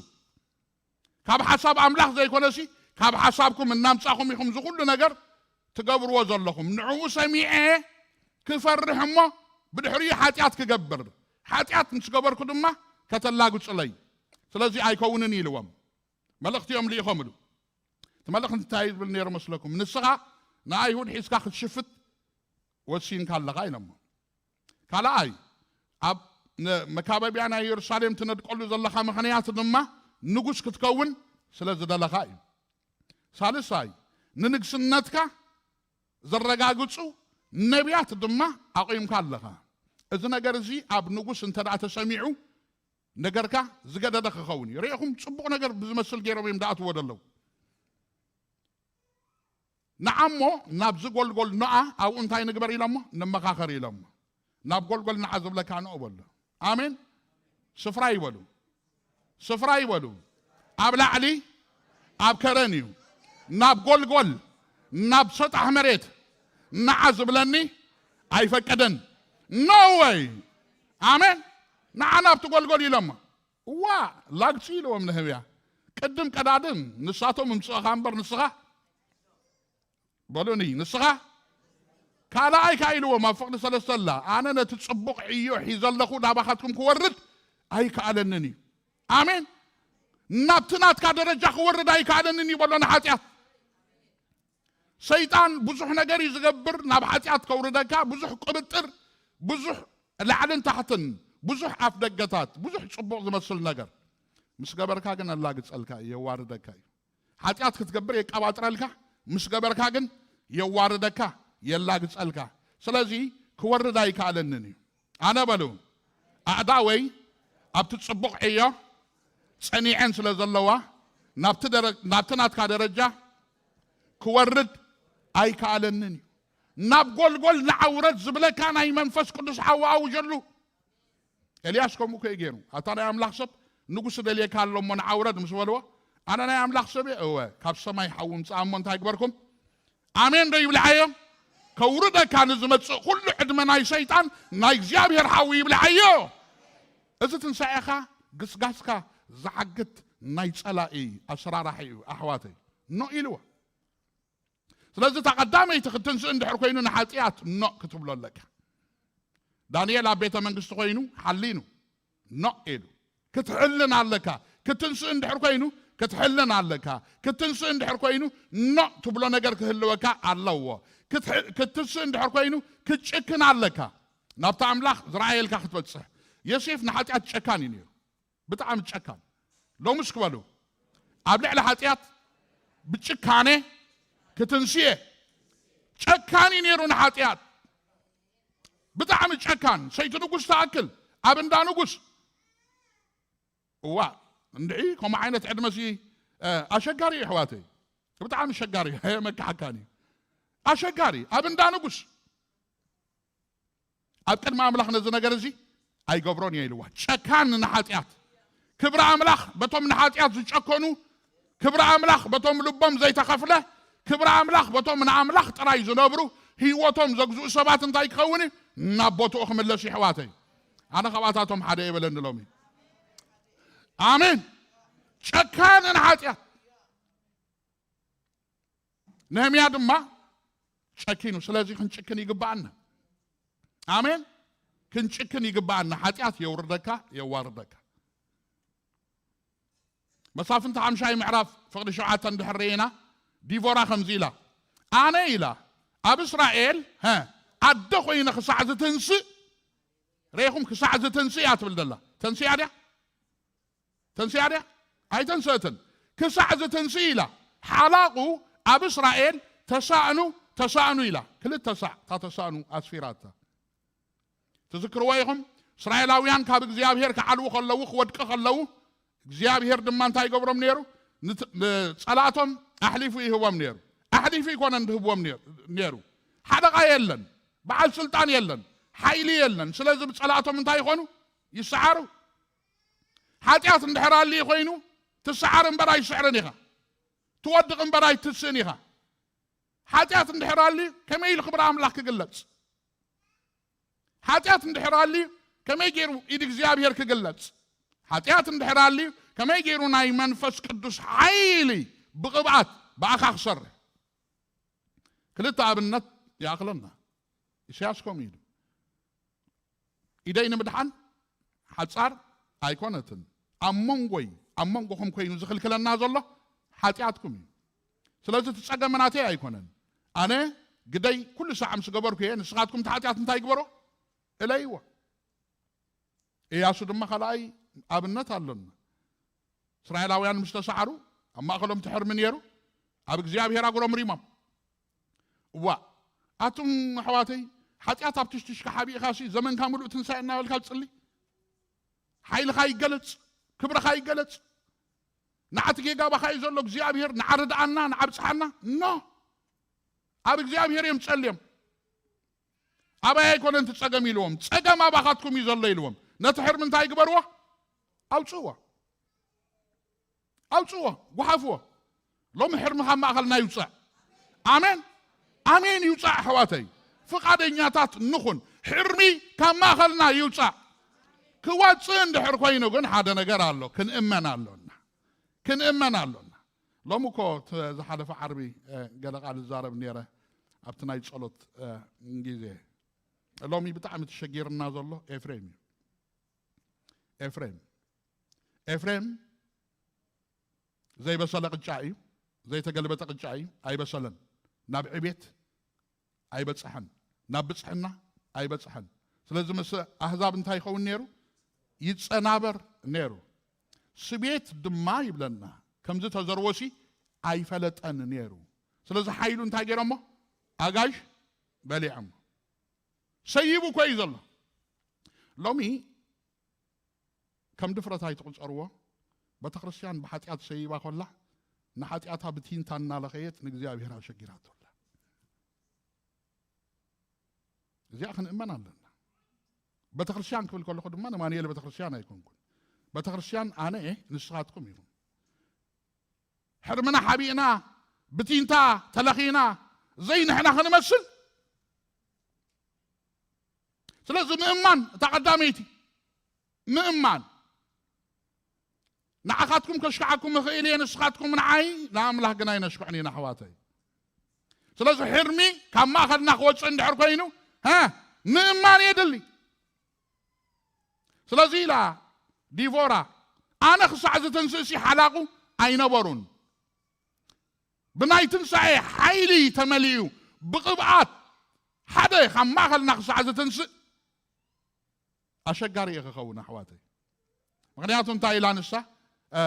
ካብ ሓሳብ ኣምላኽ ዘይኮነሲ፣ ካብ ሓሳብኩም እናምጻኹም ኢኹም እዚ ኩሉ ነገር ትገብርዎ ዘለኹም። ንዕኡ ሰሚዐ ክፈርሕ እሞ ብድሕሪኡ ሓጢኣት ክገብር፣ ሓጢኣት ምስ ገበርኩ ድማ ከተላግጽለይ፣ ስለዚ ኣይከውንን ኢልዎም። መልእኽቲ እዮም ልኢኾምሉ። እቲ መልእኽቲ እንታይ እዩ ዝብል ነይሩ መስለኩም? ንስኻ ንኣይሁድ ሒዝካ ክትሽፍት ወሲንካ ኣለኻ ኢሎሞ። ካልኣይ፣ ኣብ ነ- መካበቢያ ናይ የሩሳሌም ትነድቀሉ ዘለኻ ምኽንያት ድማ ንጉስ ክትከውን ስለ ዝደለኻ እዩ። ሳልሳይ፣ ንንግስነትካ ዘረጋግጹ ነቢያት ድማ ኣቑምካ ኣለኻ። እዚ ነገር እዚ ኣብ ንጉስ እንተ ደኣ ተሰሚዑ፣ ነገርካ ዝገደደ ክኸውን እዩ። ርኢኹም፣ ጽቡቕ ነገር ብዝመስል ገይሮም እዮም ዝኣትዎ ዘለዉ። ንዓሞ ናብዚ ጎልጎል ኖኣ ኣብኡ እንታይ ንግበር ኢሎሞ? ንመኻኸር ኢሎሞ። ናብ ጎልጎል ንዓ ዝብለካ ንኦ በሎ። ኣሜን። ስፍራ ይበሉ፣ ስፍራ ይበሉ። ኣብ ላዕሊ ኣብ ከረን እዩ። ናብ ጎልጎል፣ ናብ ሰጣሕ መሬት ንዓ ዝብለኒ ኣይፈቀደን። ኖ ወይ። ኣሜን። ንዓ ናብቲ ጎልጎል ኢሎሞ። እዋ፣ ላግጺ ኢልዎም ነህምያ። ቅድም ቀዳድም ንሳቶም እምጽእኻ እምበር ንስኻ በሉኒ፣ ንስኻ ካልኣይ ከኣ ኢልዎም ኣብ ፍቕዲ ሰለስተ ኣላ፣ ኣነ ነቲ ጽቡቕ ዕዮ ሒዘ ኣለኹ ናባኻትኩም ክወርድ ኣይከኣለንን እዩ። ኣሜን። ናብቲ ናትካ ደረጃ ክወርድ ኣይከኣለንን እዩ በሎ ንሓጢኣት። ሰይጣን ብዙሕ ነገር እዩ ዝገብር፣ ናብ ሓጢኣት ከውርደካ፣ ብዙሕ ቁብጥር፣ ብዙሕ ላዕልን ታሕትን፣ ብዙሕ ኣፍ ደገታት፣ ብዙሕ ጽቡቕ ዝመስል ነገር ምስ ገበርካ ግን ኣላግጸልካ እዩ፣ የዋርደካ እዩ። ሓጢኣት ክትገብር የቀባጥረልካ፣ ምስ ገበርካ ግን የዋርደካ፣ የላግጸልካ። ስለዚ ክወርድ ኣይከኣለንን እዩ። ኣነ በሉ ኣእዳወይ ኣብቲ ጽቡቕ ዕዮ ጸኒዐን ስለ ዘለዋ ናብቲ ደረ-፣ ናብቲ ናትካ ደረጃ ክወርድ ኣይከኣለንን እዩ። ናብ ጎልጎል ንዓውረድ ዝብለካ ናይ መንፈስ ቅዱስ ሓዊ ኣውጀሉ። ኤልያስ ከምኡ እኮ እዩ ገይሩ። ኣታ ናይ ኣምላኽ ሰብ ንጉስ ደልየካ ኣሎ እሞ ንዓውረድ ምስ በልዎ፣ ኣነ ናይ ኣምላኽ ሰብ እየ፣ እወ፣ ካብ ሰማይ ሓዊ ምጽኣ እሞ እንታይ ግበርኩም? ኣሜን ዶ ይብልዓዮ? ከውርደካ ንዝመጽእ ኩሉ ዕድመ ናይ ሰይጣን ናይ እግዚኣብሔር ሓዊ ይብልዓዮ። እዚ ትንሳኤኻ ግስጋስካ ዝዓግት ናይ ጸላኢ ኣሰራራሕ እዩ ኣሕዋተይ። ኖ ኢልዎ። ስለዚ እታ ቀዳመይቲ ክትንስእ እንድሕር ኮይኑ ንሓጢኣት ኖ ክትብሎ ኣለካ። ዳንኤል ኣብ ቤተ መንግስቲ ኮይኑ ሓሊኑ ኖ ኢሉ። ክትሕልን ኣለካ። ክትንስእ እንድሕር ኮይኑ ክትሕልን ኣለካ። ክትንስእ እንድሕር ኮይኑ ኖ ትብሎ ነገር ክህልወካ ኣለዎ። ክትሕ-፣ ክትንስእ እንድሕር ኮይኑ ክትጭክን ኣለካ። ናብቲ ኣምላኽ ዝረኣየልካ ክትበጽሕ። ዮሴፍ ንሓጢኣት ጨካን እዩ ነይሩ። ብጣዕሚ ጨካን። ሎምስ ክበሉ ኣብ ልዕሊ ሓጢኣት ብጭካኔ ክትንስየ። ጨካን እዩ ነይሩ ንሓጢኣት። ብጣዕሚ ጨካን። ሰይቲ ንጉስ ትኣክል ኣብ እንዳ ንጉስ። እዋ እንድዒ ከምኡ ዓይነት ዕድመ ሲ፣ እ፣ ኣሸጋሪ እዩ ኣሕዋተይ። ብጣዕሚ ኣሸጋሪ እዩ። ኣየመክሓካን እዩ። ኣሸጋሪ ኣብ እንዳ ንጉስ። ኣብ ቅድሚ ኣምላኽ ነዚ ነገር እዚ ኣይገብሮን እየ ኢልዋ። ጨካን ንሓጢኣት። ክብሪ ኣምላኽ በቶም ንሓጢኣት ዝጨከኑ፣ ክብሪ ኣምላኽ በቶም ልቦም ዘይተኸፍለ፣ ክብሪ ኣምላኽ በቶም ንኣምላኽ ጥራይ ዝነብሩ፣ ህይወቶም ዘግዝኡ ሰባት እንታይ ክኸውን እዩ? ናብ ቦትኡ ክምለስ እዩ ኣሕዋተይ። ኣነ ካብኣታቶም ሓደ እየ በለኒ ሎሚ። ኣሜን። ጨካን ንሓጢኣት። ነህምያ ድማ ጨኪኑ። ስለዚ ክንጭክን ይግብኣና። ኣሜን። ክንጭክን ይግብኣና። ሓጢኣት የውርደካ፣ የዋርደካ። መሳፍንቲ ሓምሻይ ምዕራፍ ፍቕዲ ሸውዓተ እንድሕር ርኢና፣ ዲቦራ ከምዚ ኢላ፣ ኣነ ኢላ፣ ኣብ እስራኤል፣ ሀ፣ ኣደ ኮይነ ክሳዕ ዝትንስእ፣ ርኢኹም፣ ክሳዕ ዝትንስእ እያ ትብል ዘላ። ተንስያ ድያ? ተንስያ ድያ? ኣይተንስእትን። ክሳዕ ዝትንስእ ኢላ። ሓላቑ ኣብ እስራኤል ተሳእኑ፣ ተሳእኑ ኢላ። ክልተ ሳዕ እታ ተሳእኑ ኣስፊራታ። ትዝክርዎ ኢኹም? እስራኤላውያን ካብ እግዚኣብሔር ክዓልዉ ከለዉ፣ ክወድቂ ከለዉ፣ እግዚኣብሔር ድማ እንታይ ይገብሮም ነይሩ? ንት-፣ ንጸላእቶም ኣሕሊፉ ይህቦም ነይሩ። ኣሕሊፉ ይኮነን ዝህብዎም ነይሩ፣ ነይሩ። ሓለቓ የለን፣ በዓል ስልጣን የለን፣ ሓይሊ የለን። ስለዚ ብጸላእቶም እንታይ ይኾኑ? ይሰዓሩ። ሓጢኣት እንድሕር ኣልዩ ኮይኑ፣ ትሰዓር እምበር ኣይስዕርን ኢኻ። ትወድቕ እምበር ኣይትስእን ኢኻ። ሓጢኣት እንድሕር ኣልዩ፣ ከመይ ኢሉ ክብሪ ኣምላኽ ክግለጽ? ሓጢኣት እንድሕር ኣልዩ፣ ከመይ ገይሩ ኢድ እግዚኣብሔር ክግለጽ? ሓጢኣት እንድሕር ኣልዩ፣ ከመይ ገይሩ ናይ መንፈስ ቅዱስ ሓይሊ ብቕብኣት ብኣኻ ክሰርሕ? ክልተ ኣብነት ይኣኽለና። ኢሳያስ ከምኡ ኢሉ፣ ኢደይ ንምድሓን ሓጻር ኣይኮነትን፣ ኣብ መንጎይ፣ ኣብ መንጎኹም ኮይኑ ዝኽልክለና ዘሎ ሓጢኣትኩም እዩ። ስለዚ እቲ ጸገም ናተይ ኣይኮነን። ኣነ ግደይ ኩሉ ሳዕ ምስ ገበርኩ እየ፣ ንስኻትኩም እቲ ሓጢኣት እንታይ ግበሮ? እለይዎ። ኢያሱ ድማ ካልኣይ ኣብነት ኣሎና። እስራኤላውያን ምስ ተሳዕሩ፣ ኣብ ማእከሎም እቲ ሕርሚ ነይሩ። ኣብ እግዚኣብሔር ኣጉረምሪሞም። እዋ ኣቱም ኣሕዋተይ፣ ሓጢኣት ኣብ ትሽትሽካ ሓቢእኻሲ ዘመንካ ምሉእ ትንሳኤ እናበልካ ትጽሊ? ሓይልኻ ይገለጽ፣ ክብርኻ ይገለጽ። ንዓቲ ጌጋ ባኻ እዩ ዘሎ እግዚኣብሔር፣ ንዓ ርድኣና፣ ንዓ ብጽሓና። ኖ፣ ኣብ እግዚኣብሔር እዮም ጸልዮም። ኣባይ ኣይኮነን እቲ ጸገም ኢልዎም፣ ጸገም ኣባኻትኩም እዩ ዘሎ ኢልዎም። ነቲ ሕርሚ እንታይ ግበርዎ? ኣውጽእዎ። ኣውጽዎ፣ ጓሓፍዎ። ሎሚ ሕርሚ ካብ ማእኸልና ይውጻእ። ኣሜን፣ ኣሜን። ይውጻእ ኣሕዋተይ፣ ፍቓደኛታት ንኹን። ሕርሚ ካብ ማእኸልና ይውጻእ። ክወጽእ እንድሕር ኮይኑ ግን ሓደ ነገር ኣሎ፣ ክንእመን ኣሎና፣ ክንእመን ኣሎና። ሎሚ እኮ ተ- ዝሓለፈ ዓርቢ እ፣ ገለ ቃል እዛረብ ነይረ ኣብቲ ናይ ጸሎት እ፣ ግዜ። ሎሚ ብጣዕሚ ተሸጊርና ዘሎ ኤፍሬም እዩ። ኤፍሬም ኤፍሬም ዘይበሰለ ቅጫ እዩ፣ ዘይተገልበጠ ቅጫ እዩ። ኣይበሰለን፣ ናብ ዕቤት ኣይበጽሐን፣ ናብ ብጽሕና ኣይበጽሐን። ስለዚ ምስ ኣህዛብ እንታይ ይኸውን ነይሩ? ይጸናበር ነይሩ። ስቤት ድማ ይብለና ከምዚ ተዘርወሲ ኣይፈለጠን ነይሩ። ስለዚ ሓይሉ እንታይ ገይሮሞ? ኣጋዥ በሊዖሞ። ሰይቡ እኮ እዩ ዘሎ። ሎሚ ከም ድፍረት ኣይትቑጸርዎ። ቤተ ክርስቲያን ብሓጢኣት ሰይባ ኮላ ንሓጢኣታ ብቲንታ እናለኸየት ንእግዚኣብሔር ኣሸጊራቶ ኣላ። እዚኣ ክንእመን ኣለና። ቤተ ክርስቲያን ክብል ከለኹ ድማ ንማንኤል ቤተ ክርስቲያን ኣይኮንኩን። ቤተ ክርስቲያን ኣነ እየ፣ ንስኻትኩም ኢኹም። ሕርምና ሓቢእና ብቲንታ ተለኺና ዘይንሕና ክንመስል። ስለዚ ምእማን እታ ቀዳመይቲ ምእማን። ንዓኻትኩም ከሽክዓኩም እኽእል እየ፣ ንስኻትኩም ንዓይ፣ ንኣምላኽ ግን ኣይነሽክዕን ኢና ኣሕዋተይ። ስለዚ ሕርሚ ካብ ማእኸልና ክወፅእ እንድሕር ኮይኑ ሀ ምእማን የድሊ። ስለዚ ኢላ ዲቮራ፣ ኣነ ክሳዕ ዝትንስእሲ ሓላቑ ኣይነበሩን። ብናይ ትንሳኤ ሓይሊ ተመሊኡ ብቕብኣት ሓደ ካብ ማእኸልና ክሳዕ ዝትንስእ ኣሸጋሪ እየ ክኸውን ኣሕዋተይ። ምኽንያቱ እንታይ ኢላ ንሳ? እ፣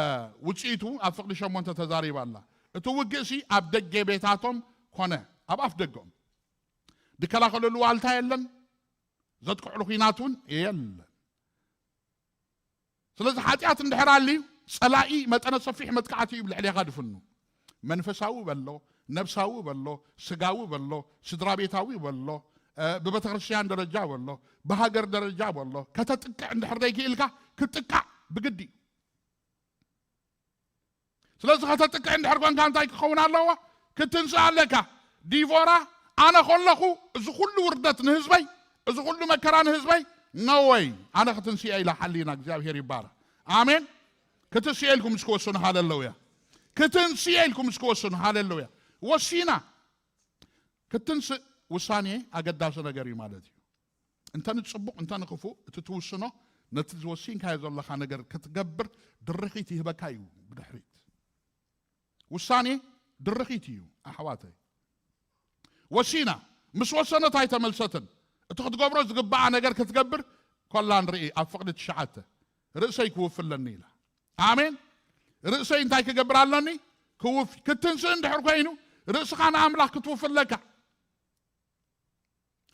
ውፅኢቱ ኣብ ፍቕዲ ሸሞንተ ተዛሪባ ኣላ። እቲ ውግእሲ ኣብ ደገ ቤታቶም ኮነ ኣብ ኣፍ ደገኦም። ድከላኸለሉ ዋልታ የለን፣ ዘጥቅዕሉ ኹናት እውን የለን። ስለዚ ሓጢኣት እንድሕር ኣልዩ ጸላኢ መጠነ ሰፊሕ መጥቃዕቲ እዩ ብልዕሌኻ ድፍኑ። መንፈሳዊ በሎ፣ ነብሳዊ በሎ፣ ስጋዊ በሎ፣ ስድራ ቤታዊ በሎ፣ እ፣ ብቤተ ክርስቲያን ደረጃ በሎ፣ ብሃገር ደረጃ በሎ፣ ከተጥቅዕ እንድሕር ዘይክኢልካ ክትጥቃዕ ብግዲ እዩ። ስለዚ ከተጥቅዕ እንድሕር ኮንካ እንታይ ክኸውን ኣለዎ? ክትንስእ ኣለካ። ዲቮራ ኣነ ከለኹ እዚ ኩሉ ውርደት ንህዝበይ፣ እዚ ኩሉ መከራ ንህዝበይ፣ ነወይ ኣነ ክትንስእ ኢላ ሓሊና እግዚኣብሔር ይባረክ። ኣሜን። ክትንስእ ኢልኩም እስኪ ወስኑ። ሃለሉያ። ክትንስእ ኢልኩም እስኪ ወስኑ። ሃለሉያ። ወሲና ክትንስእ ውሳኔ ኣገዳሲ ነገር እዩ ማለት እዩ። እንተ ንጽቡቕ እንተ ንክፉእ እቲ ትውስኖ ነቲ ዝወሲንካዮ ዘለኻ ነገር ክትገብር ድርኺት ይህበካ እዩ። ብድሕሪት ውሳኔ ድርኺት እዩ ኣሕዋተይ። ወሲና ምስ ወሰነት ኣይተመልሰትን። እቲ ክትገብሮ ዝግባኣ ነገር ክትገብር ኮላ ንርኢ። ኣብ ፍቕዲ ትሽዓተ ርእሰይ ክውፍ ኣለኒ ኢላ። ኣሜን። ርእሰይ እንታይ ክገብር ኣለኒ? ክውፍ። ክትንስእ እንድሕር ኮይኑ ርእስኻ ንኣምላኽ ክትውፍ ኣለካ።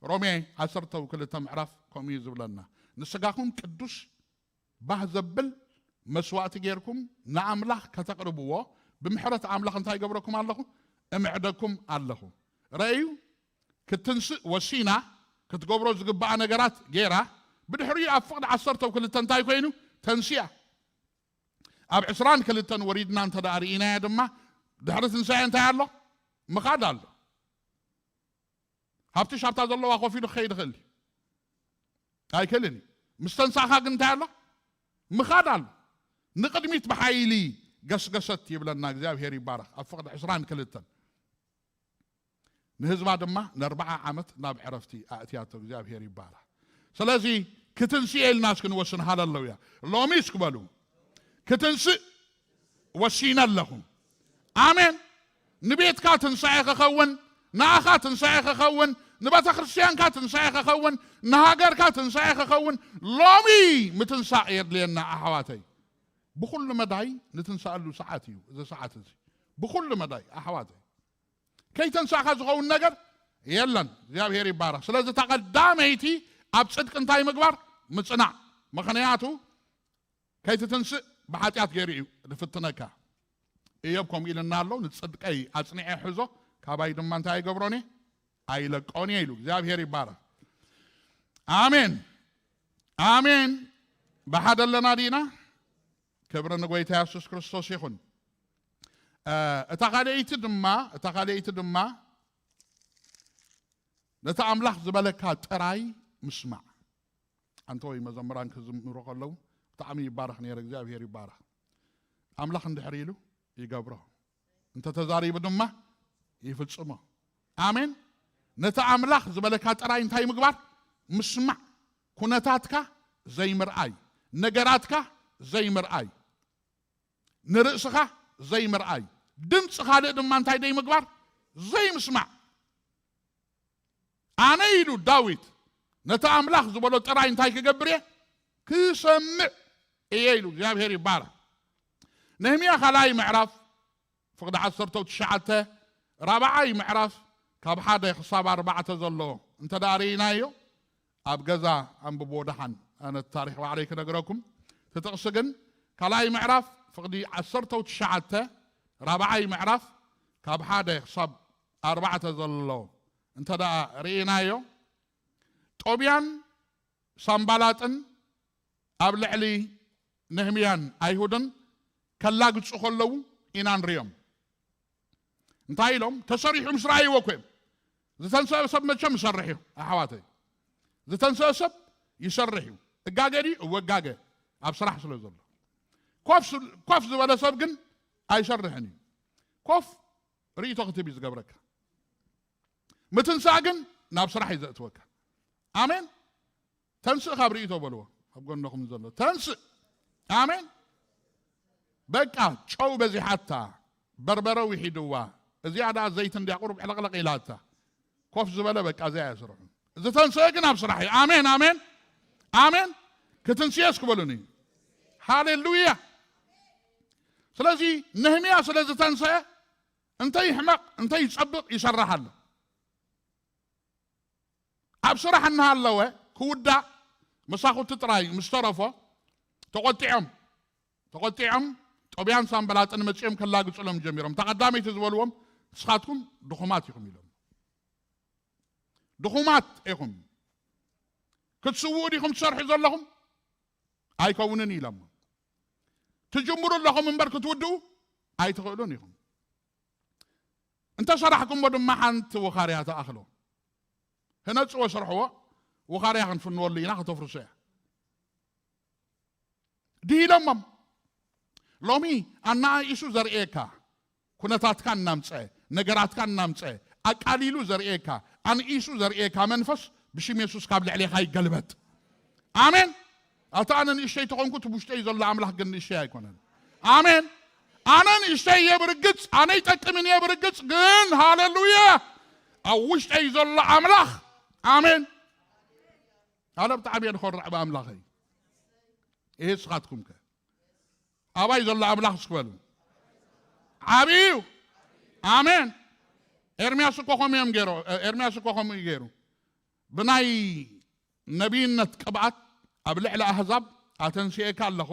ሮሜ ዓሰርተ ክልተ ምዕራፍ ከምኡ እዩ ዝብለና። ንስጋኹም ቅዱስ ባህ ዘብል መስዋእቲ ጌርኩም ንኣምላኽ ከተቕርብዎ ብምሕረት ኣምላኽ እንታይ ይገብረኩም ኣለኹ? እምዕደኩም ኣለኹ። ረእዩ ክትንስእ ወሲና ክትገብሮ ዝግባኣ ነገራት ጌራ ብድሕሪኡ ኣብ ፍቕዲ ዓሰርተ ክልተ እንታይ ኮይኑ? ተንስያ። ኣብ ዕስራን ክልተን ወሪድና እንተ ደኣ ርኢናዮ ድማ ድሕሪ ትንሳኤ እንታይ ኣሎ? ምኻድ ኣሎ። ሃብትሽ ኣብታ ዘለዋ ኮፍ ኢሉ ክኸይድ ይኽእል እዩ? ኣይክእልን እዩ። ምስ ተንሳእኻ ግን እንታይ ኣሎ? ምኻድ ኣሎ። ንቕድሚት ብሓይሊ ገስገሰት ይብለና እግዚኣብሔር ይባረኽ። ኣብ ፍቕዲ ዕስራን ክልተን ንህዝባ ድማ ንኣርብዓ ዓመት ናብ ዕረፍቲ ኣእትያቶ እግዚኣብሔር ይባረኽ። ስለዚ ክትንስእ ኢልና እስኪ ንወስን። ሃለሉያ። ሎሚ እስኪ በሉ ክትንስእ ወሲነ ኣለኹ። ኣሜን። ንቤትካ ትንሳኤ ክኸውን፣ ንኣኻ ትንሳኤ ክኸውን፣ ንቤተ ክርስቲያንካ ትንሳኤ ክኸውን፣ ንሃገርካ ትንሳኤ ክኸውን ሎሚ ምትንሳእ የድልየና ኣሕዋተይ። ብኹሉ መዳይ ንትንሳኣሉ ሰዓት እዩ እዚ ሰዓት እዚ። ብኹሉ መዳይ ኣሕዋተይ፣ ከይተንሳእካ ዝኸውን ነገር የለን። እግዚኣብሔር ይባረኽ። ስለዚ እታ ቀዳመይቲ ኣብ ጽድቂ እንታይ ምግባር? ምጽናዕ። ምኽንያቱ ከይትትንስእ ብሓጢኣት ገይሩ እዩ ዝፍትነካ። እዮብ ከምኡ ኢልና ኣሎ፣ "ንጽድቀይ ኣጽኒዐ ሕዞ፣ ካባይ ድማ እንታይ ኣይገብሮን እየ? ኣይለቆን እየ" ኢሉ። እግዚኣብሔር ይባረኽ። ኣሜን፣ ኣሜን። ብሓደ ኣለና ዲና? ክብሪ ንጎይታ የሱስ ክርስቶስ ይኹን። እ፣ እታ ካልኣይቲ ድማ፣ እታ ካልኣይቲ ድማ ነቲ ኣምላኽ ዝበለካ ጥራይ ምስማዕ። ኣንተ ወይ መዘምራን ክዝምሩ ከለዉ ብጣዕሚ ይባረኽ ነይረ። እግዚኣብሔር ይባረኽ። ኣምላኽ እንድሕር ኢሉ ይገብሮ፣ እንተ ተዛሪቡ ድማ ይፍጽሞ። ኣሜን። ነቲ ኣምላኽ ዝበለካ ጥራይ እንታይ ምግባር? ምስማዕ። ኩነታትካ ዘይምርኣይ፣ ነገራትካ ዘይምርኣይ፣ ንርእስኻ ዘይምርኣይ፣ ድምፂ ካልእ ድማ እንታይ ዘይምግባር? ዘይምስማዕ። ኣነ ኢሉ ዳዊት ነቲ ኣምላኽ ዝበሎ ጥራይ እንታይ ክገብር እየ? ክሰምዕ እየ ኢሉ። እግዚኣብሔር ይባረኽ። ነህምያ ካልኣይ ምዕራፍ ፍቕዲ ዓሰርተ ትሽዓተ፣ ራብዓይ ምዕራፍ ካብ ሓደ ክሳብ ኣርባዕተ ዘሎ እንተ ደኣ ርኢናዮ፣ ኣብ ገዛ ኣንብብዎ ደሓን። ኣነ እቲ ታሪኽ ባዕለይ ክነግረኩም። እቲ ጥቕሲ ግን ካልኣይ ምዕራፍ ፍቕዲ ዓሰርተ ትሽዓተ፣ ራብዓይ ምዕራፍ ካብ ሓደ ክሳብ ኣርባዕተ ዘሎ እንተ ደኣ ርኢናዮ፣ ጦብያን ሳምባላጥን ኣብ ልዕሊ ነህምያን ኣይሁድን ከላግጹ ከለዉ ኢና ንሪኦም። እንታይ ኢሎም? ተሰሪሑ ምስ ረኣይዎ እኮ እዮም። ዝተንሰአ ሰብ መቸም ይሰርሕ እዩ፣ ኣሕዋተይ። ዝተንሰአ ሰብ ይሰርሕ እዩ። እጋገ ድዩ? እወ፣ እጋገ። ኣብ ስራሕ ስለ ዘሎ። ኮፍ ስ-፣ ኮፍ ዝበለ ሰብ ግን ኣይሰርሕን እዩ። ኮፍ ርእይቶ ክትህብ እዩ ዝገብረካ። ምትንሳእ ግን ናብ ስራሕ እዩ ዘእትወካ። ኣሜን። ተንስእ ካብ ርእይቶ በልዎ ኣብ ጎንኹም ዘሎ። ተንስእ። ኣሜን። በቃ ጨው በዚሓታ፣ በርበረ ውሒድዋ፣ እዚኣ ደኣ ዘይቲ እንድያ ቁሩብ ዕልቕልቕ ኢላታ። ኮፍ ዝበለ በቃ እዚኣ እያ ስርሑ። ዝተንስአ ግን ኣብ ስራሕ እዩ። ኣሜን፣ ኣሜን፣ ኣሜን። ክትንስኤ እስኪ በሉኒ። ሃሌሉያ። ስለዚ ነህምያ ስለ ዝተንስአ እንተ ይሕመቕ እንተ ይጸብቕ ይሰርሕ ኣሎ። ኣብ ስራሕ እናሃለወ ክውዳእ መሳኹቲ ጥራይ ምስ ተረፎ ተቖጢዖም፣ ተቖጢዖም ጦብያን ሳንበላጥን መጺኦም ከላግጹሎም ጀሚሮም። እታ ቀዳመይቲ ዝበልዎም ንስኻትኩም ድኹማት ኢኹም ኢሎም። ድኹማት ኢኹም። ክትስውኡ ዲኹም ትሰርሑ ዘለኹም? ኣይከውንን ኢሎም። ትጅምሩ ኣለኹም እምበር ክትውድኡ ኣይትኽእሉን ኢኹም። እንተ ሰራሕኩሞ ድማ ሓንቲ ውኻርያ ትኣኽሎ። ህነጽዎ ስርሕዎ፣ ውኻርያ ክንፍንወሉ ኢና፣ ከተፍርሶ እያ። ድሂሎሞም። ሎሚ ኣነኣኢሱ ዘርእየካ፣ ኩነታትካ እናምጸ፣ ነገራትካ እናምጸ፣ ኣቃሊሉ ዘርእየካ፣ ኣንኢሱ ዘርእየካ መንፈስ ብሽም የሱስ ካብ ልዕሌኻ ይገልበጥ። ኣሜን። ኣታ ኣነ ንእሽተይ ተኾንኩ፣ እቲ ውሽጠይ ዘሎ ኣምላኽ ግን ንእሽተይ ኣይኮነን። ኣሜን። ኣነ ንእሽተይ እየ ብርግጽ፣ ኣነ ይጠቅምን እየ ብርግጽ፣ ግን ሃሌሉያ፣ ኣብ ውሽጠይ ዘሎ ኣምላኽ። ኣሜን። ኣነ ብጣዕሚ እየ ዝኮርዕ ብኣምላኸይ። ይሄ ንስኻትኩም ከ? ኣባይ ዘሎ ኣምላኽ እስኪ በሉ። ዓብዩ። ኣሜን። ኤርምያስ እኮ ከምኡ እዮም ገይሮ-፣ ኤርምያስ እኮ ከምኡ እዩ ገይሩ። ብናይ ነቢይነት ቅብኣት ኣብ ልዕሊ ኣህዛብ ኣተንሲኤካ ኣለኹ።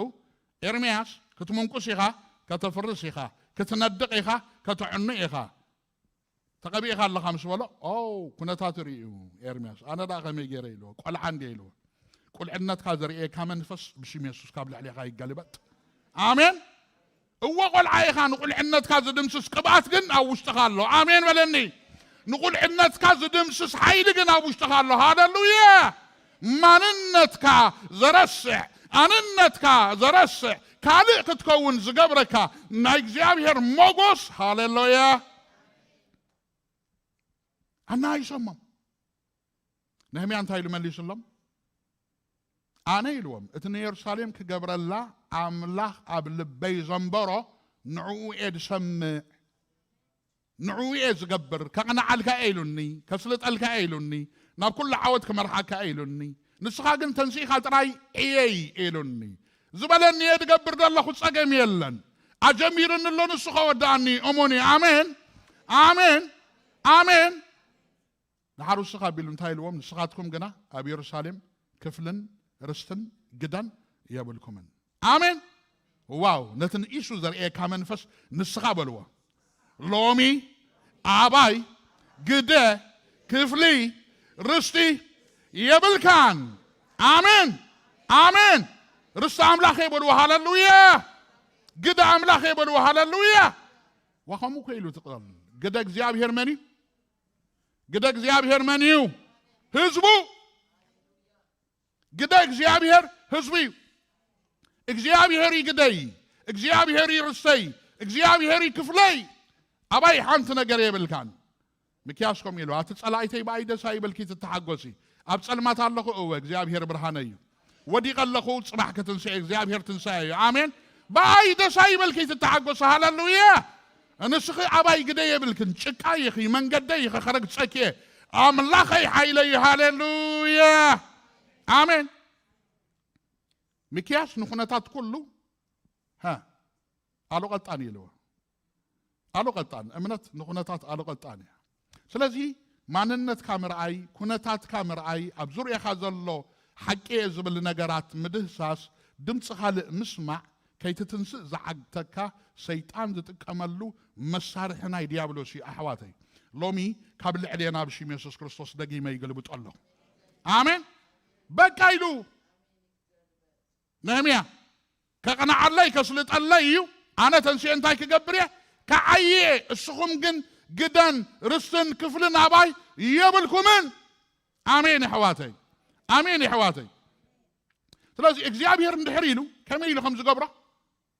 ኤርምያስ፣ ክትምንቁስ ኢኻ፣ ከተፍርስ ኢኻ፣ ክትነድቕ ኢኻ፣ ከተዕኑ ኢኻ። ተቐቢእካ ኣለኻ ምስ በሎ፣ ኦ፣ ኩነታት ርእዩ ኤርምያስ፣ ኣነ ደኣ ከመይ ገይረ ኢልዎ፣ ቆልዓ እንድየ ኢልዎ። ቁልዕነትካ ዘርእየካ መንፈስ ብሽም የሱስ ካብ ልዕሌኻ ይገልበጥ። ኣሜን። እወ ቆልዓ ኢኻ፣ ንቁልዕነትካ ዝድምስስ ቅብኣት ግን ኣብ ውሽጥኻ ኣሎ። ኣሜን በለኒ። ንቁልዕነትካ ዝድምስስ ሓይሊ ግን ኣብ ውሽጥኻ ኣሎ። ሃሌሉያ። ማንነትካ ዘረስዕ፣ ኣንነትካ ዘረስዕ፣ ካልእ ክትከውን ዝገብረካ ናይ እግዚኣብሔር ሞጎስ። ሃሌሉያ። ኣናይሶሞም። ነህምያ እንታይ ኢሉ መሊሱሎም? ኣነ ኢልዎም፣ እቲ ንየሩሳሌም ክገብረላ ኣምላኽ ኣብ ልበይ ዘንበሮ ንዕኡ እየ ዝሰምዕ፣ ንዕኡ እየ ዝገብር። ከቕንዓልካ እየ ኢሉኒ፣ ከስልጠልካ እየ ኢሉኒ፣ ናብ ኩሉ ዓወት ክመርሓካ እየ ኢሉኒ። ንስኻ ግን ተንሲእካ ጥራይ ዕየይ ኢሉኒ። ዝበለኒ እየ ዝገብር ዘለኹ፣ ጸገም የለን። ኣጀሚርኒ ኣሎ፣ ንሱ ከወድኣኒ እሙን እዩ። ኣሜን፣ ኣሜን፣ ኣሜን። ደሓር ውስኽ ኣቢሉ እንታይ ኢልዎም? ንስኻትኩም ግና ኣብ የሩሳሌም ክፍልን ርስትን ግደን የብልኩምን። ኣሜን። ዋው፣ ነቲ ንኢሱ ዘርእየካ መንፈስ ንስኻ በልዎ። ሎሚ ኣባይ ግደ ክፍሊ ርስቲ የብልካን። ኣሜን፣ ኣሜን። ርስቲ ኣምላኸ በልዎ። ሃሌሉያ። ግደ ኣምላኸ በልዎ። ሃሌሉያ። ዋኸሙ እኮ ኢሉ ትቕል። ግደ እግዚኣብሔር መን እዩ? ግደ እግዚኣብሔር መን እዩ? ህዝቡ። ግደ እግዚኣብሔር ህዝቡ እዩ። እግዚኣብሔር እዩ ግደይ፣ እግዚኣብሔር እዩ ርስተይ፣ እግዚኣብሔር እዩ ክፍለይ። ኣባይ ሓንቲ ነገር የብልካን። ሚክያስ ከምኡ ኢሉ፣ ኣቲ ጸላእተይ ብኣይ ደስ ኣይበልኪ ትተሓጎሲ። ኣብ ጸልማት ኣለኹ፣ እወ እግዚኣብሔር ብርሃነይ እዩ። ወዲቐ ኣለኹ፣ ጽባሕ ክትንስኤ እግዚኣብሔር ትንሳኤ እዩ። ኣሜን። ብኣይ ደስ ኣይበልኪ ትተሓጎሲ። ሃሌሉያ። ንስኺ ኣባይ ግደ የብልክን፣ ጭቃ ኢኺ፣ መንገደይ ኢኺ፣ ከረግጸኪ እየ። ኣምላኸይ ሓይለይ እዩ። ሃሌሉያ። ኣሜን። ሚክያስ ንኹነታት ኩሉ፣ ሃ፣ ኣሉ ቀልጣን ኢልዎ። ኣሉ ቀልጣን፣ እምነት ንኹነታት ኣሉ ቀልጣን እያ። ስለዚ ማንነትካ ምርኣይ፣ ኩነታትካ ምርኣይ፣ ኣብ ዙርያኻ ዘሎ ሓቂ እየ ዝብል ነገራት ምድህሳስ፣ ድምፂ ካልእ ምስማዕ፣ ከይትትንስእ ዝዓግተካ ሰይጣን ዝጥቀመሉ መሳርሒ ናይ ዲያብሎስ እዩ ኣሕዋተይ። ሎሚ ካብ ልዕሌና ብሽም የሱስ ክርስቶስ ደጊመ ይገልብጦ ኣለኹ። ኣሜን። በቃ ኢሉ ነህምያ፣ ከቕንዓለይ ከስልጠለይ እዩ። ኣነ ተንስኤ እንታይ ክገብር እየ? ከዓይየ። እስኹም ግን ግደን ርስትን ክፍልን ኣባይ የብልኩምን። ኣሜን ኣሕዋተይ፣ ኣሜን ኣሕዋተይ። ስለዚ እግዚኣብሔር እንድሕር ኢሉ ከመይ ኢሉ ከም ዝገብሮ፣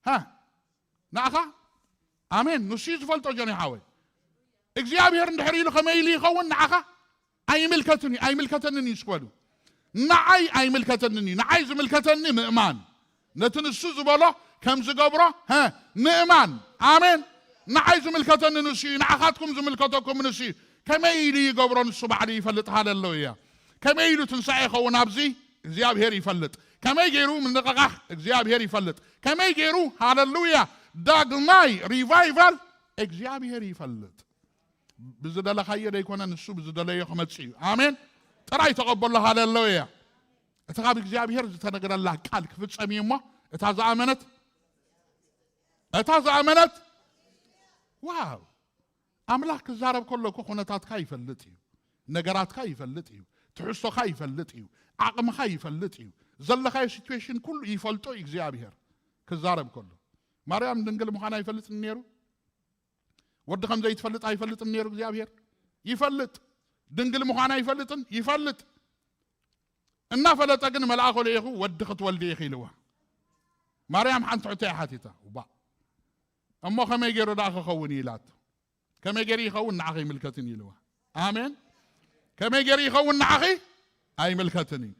ሃ፣ ንኣኻ፣ ኣሜን፣ ንሱ እዩ ዝፈልጦ ጆኒ ሓወይ። እግዚኣብሔር እንድሕር ኢሉ ከመይ ኢሉ ይኸውን ንኣኻ? ኣይምልከትን እዩ፣ ኣይምልከተንን እዩ እስኮ በሉ። ንዓይ ኣይምልከተንን እዩ፣ ንዓይ ዝምልከተኒ ምእማን፣ ነቲ ንሱ ዝበሎ ከም ዝገብሮ፣ ሃ፣ ምእማን። ኣሜን። ንዓይ ዝምልከተኒ ንሱ እዩ፣ ንዓኻትኩም ዝምልከተኩም ንሱ እዩ። ከመይ ኢሉ ይገብሮ ንሱ ባዕሉ ይፈልጥ። ሃሌሉያ። ከመይ ኢሉ ትንሳኤ ይኸውን ኣብዚ እግዚኣብሔር ይፈልጥ። ከመይ ገይሩ ምንቕቓሕ እግዚኣብሔር ይፈልጥ። ከመይ ገይሩ፣ ሃሌሉያ፣ ዳግማይ ሪቫይቫል እግዚኣብሔር ይፈልጥ። ብዝደለኻዮ ደይኮነ፣ ንሱ ብዝደለዮ ክመጽእ እዩ። ኣሜን። ጥራይ ተቐበሎ። ሃሌሉያ። እቲ ካብ እግዚኣብሔር ዝተነገረላ ቃል ክፍጸም እዩ እሞ፣ እታ ዝኣመነት፣ እታ ዝኣመነት፣ ዋው፣ ኣምላኽ ክዛረብ ከሎ እኮ ኩነታትካ ይፈልጥ እዩ፣ ነገራትካ ይፈልጥ እዩ፣ ትሕዝቶኻ ይፈልጥ እዩ፣ ዓቕምኻ ይፈልጥ እዩ፣ ዘለኻዮ ሲትዌሽን ኩሉ ይፈልጦ እዩ እግዚኣብሔር ክዛረብ ከሎ። ማርያም ድንግል ምዃና ይፈልጥ ነይሩ? ወዲ ከም ዘይትፈልጥ ኣይፈልጥን ነይሩ እግዚኣብሔር? ይፈልጥ። ድንግል ምዃና ይፈልጥን? ይፈልጥ። እናፈለጠ ግን መልኣኹ ልኢኹ ወዲ ክትወልዲ ኢኺ ኢልዋ። ማርያም ሓንቲ ሕቶ እያ ሓቲታ። እባ እሞ ከመይ ገይሩ ደኣ ክኸውን እዩ ኢላቶ። ከመይ ገይሩ ይኸውን ንዓኺ ኣይምልከትን እዩ ኢልዋ። ኣሜን። ከመይ ገይሩ ይኸውን ንዓኺ ኣይምልከትን እዩ።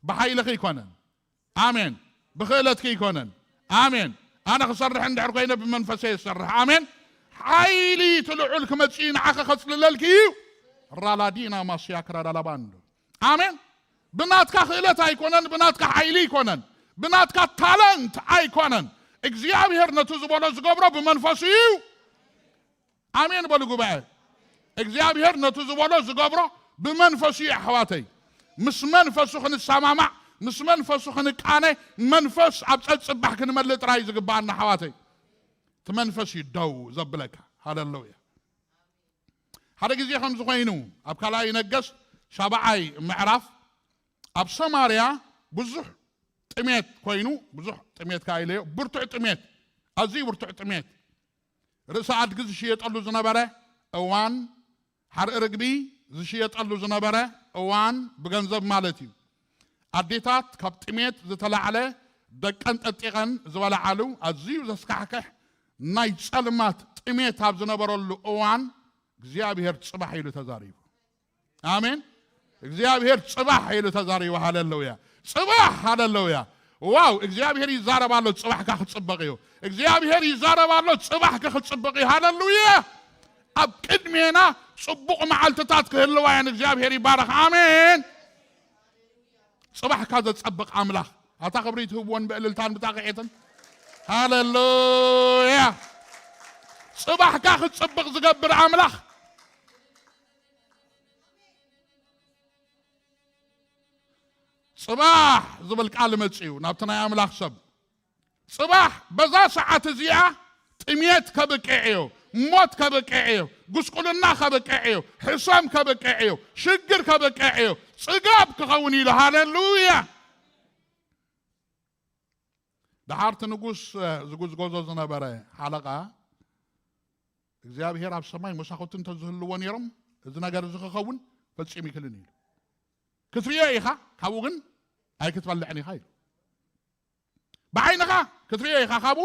ብሓይልኺ ኣይኮነን። ኣሜን። ብኽእለትኪ ኣይኮነን። ኣሜን። ኣነ ክሰርሕ እንድሕር ኮይነ ብመንፈሰ ይሰርሕ። ኣሜን። ሓይሊ እቲ ልዑል ክመጽእ እዩ፣ ንዓኺ ከጽልለልኪ እዩ። ራላዲና ማስያ ክራዳላባንዶ። ኣሜን። ብናትካ ክእለት ኣይኮነን፣ ብናትካ ሓይሊ ኣይኮነን፣ ብናትካ ታለንት ኣይኮነን። እግዚኣብሔር ነቲ ዝበሎ ዝገብሮ ብመንፈሱ እዩ። ኣሜን በሉ ጉባኤ። እግዚኣብሔር ነቲ ዝበሎ ዝገብሮ ብመንፈሱ እዩ ኣሕዋተይ። ምስ መንፈሱ ክንሰማማዕ፣ ምስ መንፈሱ ክንቃነ፣ መንፈስ ኣብ ጸጽባሕ ክንመልእ ጥራይ ዝግባኣና ኣሕዋተይ። እቲ መንፈስ እዩ ደው ዘብለካ። ሃሌሉያ። ሓደ ግዜ ከምዚ ኮይኑ ኣብ ካልኣይ ነገስት ሻብዓይ ምዕራፍ ኣብ ሰማርያ ብዙሕ ጥሜት ኮይኑ፣ ብዙሕ ጥሜት ከኣ ኢለዮ፣ ብርቱዕ ጥሜት፣ ኣዝዩ ብርቱዕ ጥሜት። ርእሲ ኣድጊ ዝሽየጠሉ ዝነበረ እዋን፣ ሓርኢ ርግቢ ዝሽየጠሉ ዝነበረ እዋን፣ ብገንዘብ ማለት እዩ። ኣዴታት ካብ ጥሜት ዝተላዕለ ደቀን ጠጢቐን ዝበልዓሉ ኣዝዩ ዘስካሕክሕ ናይ ጸልማት ጥሜት ኣብ ዝነበረሉ እዋን፣ እግዚኣብሔር ጽባሕ ኢሉ ተዛሪቡ። ኣሜን። እግዚኣብሔር ጽባሕ ኢሉ ተዛሪቡ። ሃሌሉያ። ጽባሕ፣ ሃሌሉያ። ዋው፣ እግዚኣብሔር ይዛረብ ኣሎ፣ ጽባሕካ ክጽበቕ እዩ። እግዚኣብሔር ይዛረብ ኣሎ፣ ጽባሕካ ክጽበቕ እዩ። ሃሌሉያ። ኣብ ቅድሜና ጽቡቕ መዓልትታት ክህልዋ እየን። እግዚኣብሔር ይባረኽ። ኣሜን። ጽባሕካ ዘጸብቕ ኣምላኽ፣ ኣታ ክብሪ ትህብዎን ብእልልታን ብጣቕዒትን። ሃሌሉያ። ጽባሕካ ክትጽብቕ ዝገብር ኣምላኽ። ጽባሕ ዝብል ቃል መጽዩ ናብቲ ናይ ኣምላኽ ሰብ። ጽባሕ በዛ ሰዓት እዚኣ ጥሜት ከብቅዕ እዩ፣ ሞት ከብቅዕ እዩ፣ ጉስቁልና ከብቅዕ እዩ፣ ሕሰም ከብቅዕ እዩ፣ ሽግር ከብቅዕ እዩ፣ ጽጋብ ክኸውን ኢሉ። ሃሌሉያ። ደሓር እቲ ንጉስ ዝጉዝጎዞ ዝነበረ ሓለቓ እግዚኣብሔር ኣብ ሰማይ መሳኹቲ እንተዝህልዎ ነይሮም፣ እዚ ነገር እዚ ክኸውን ፈጺሙ ይክልን እዩ። ክትሪኦ ኢኻ፣ ካብኡ ግን ኣይክትበልዕን ኢኻ ኢሉ። ብዓይንኻ ክትሪኦ ኢኻ፣ ካብኡ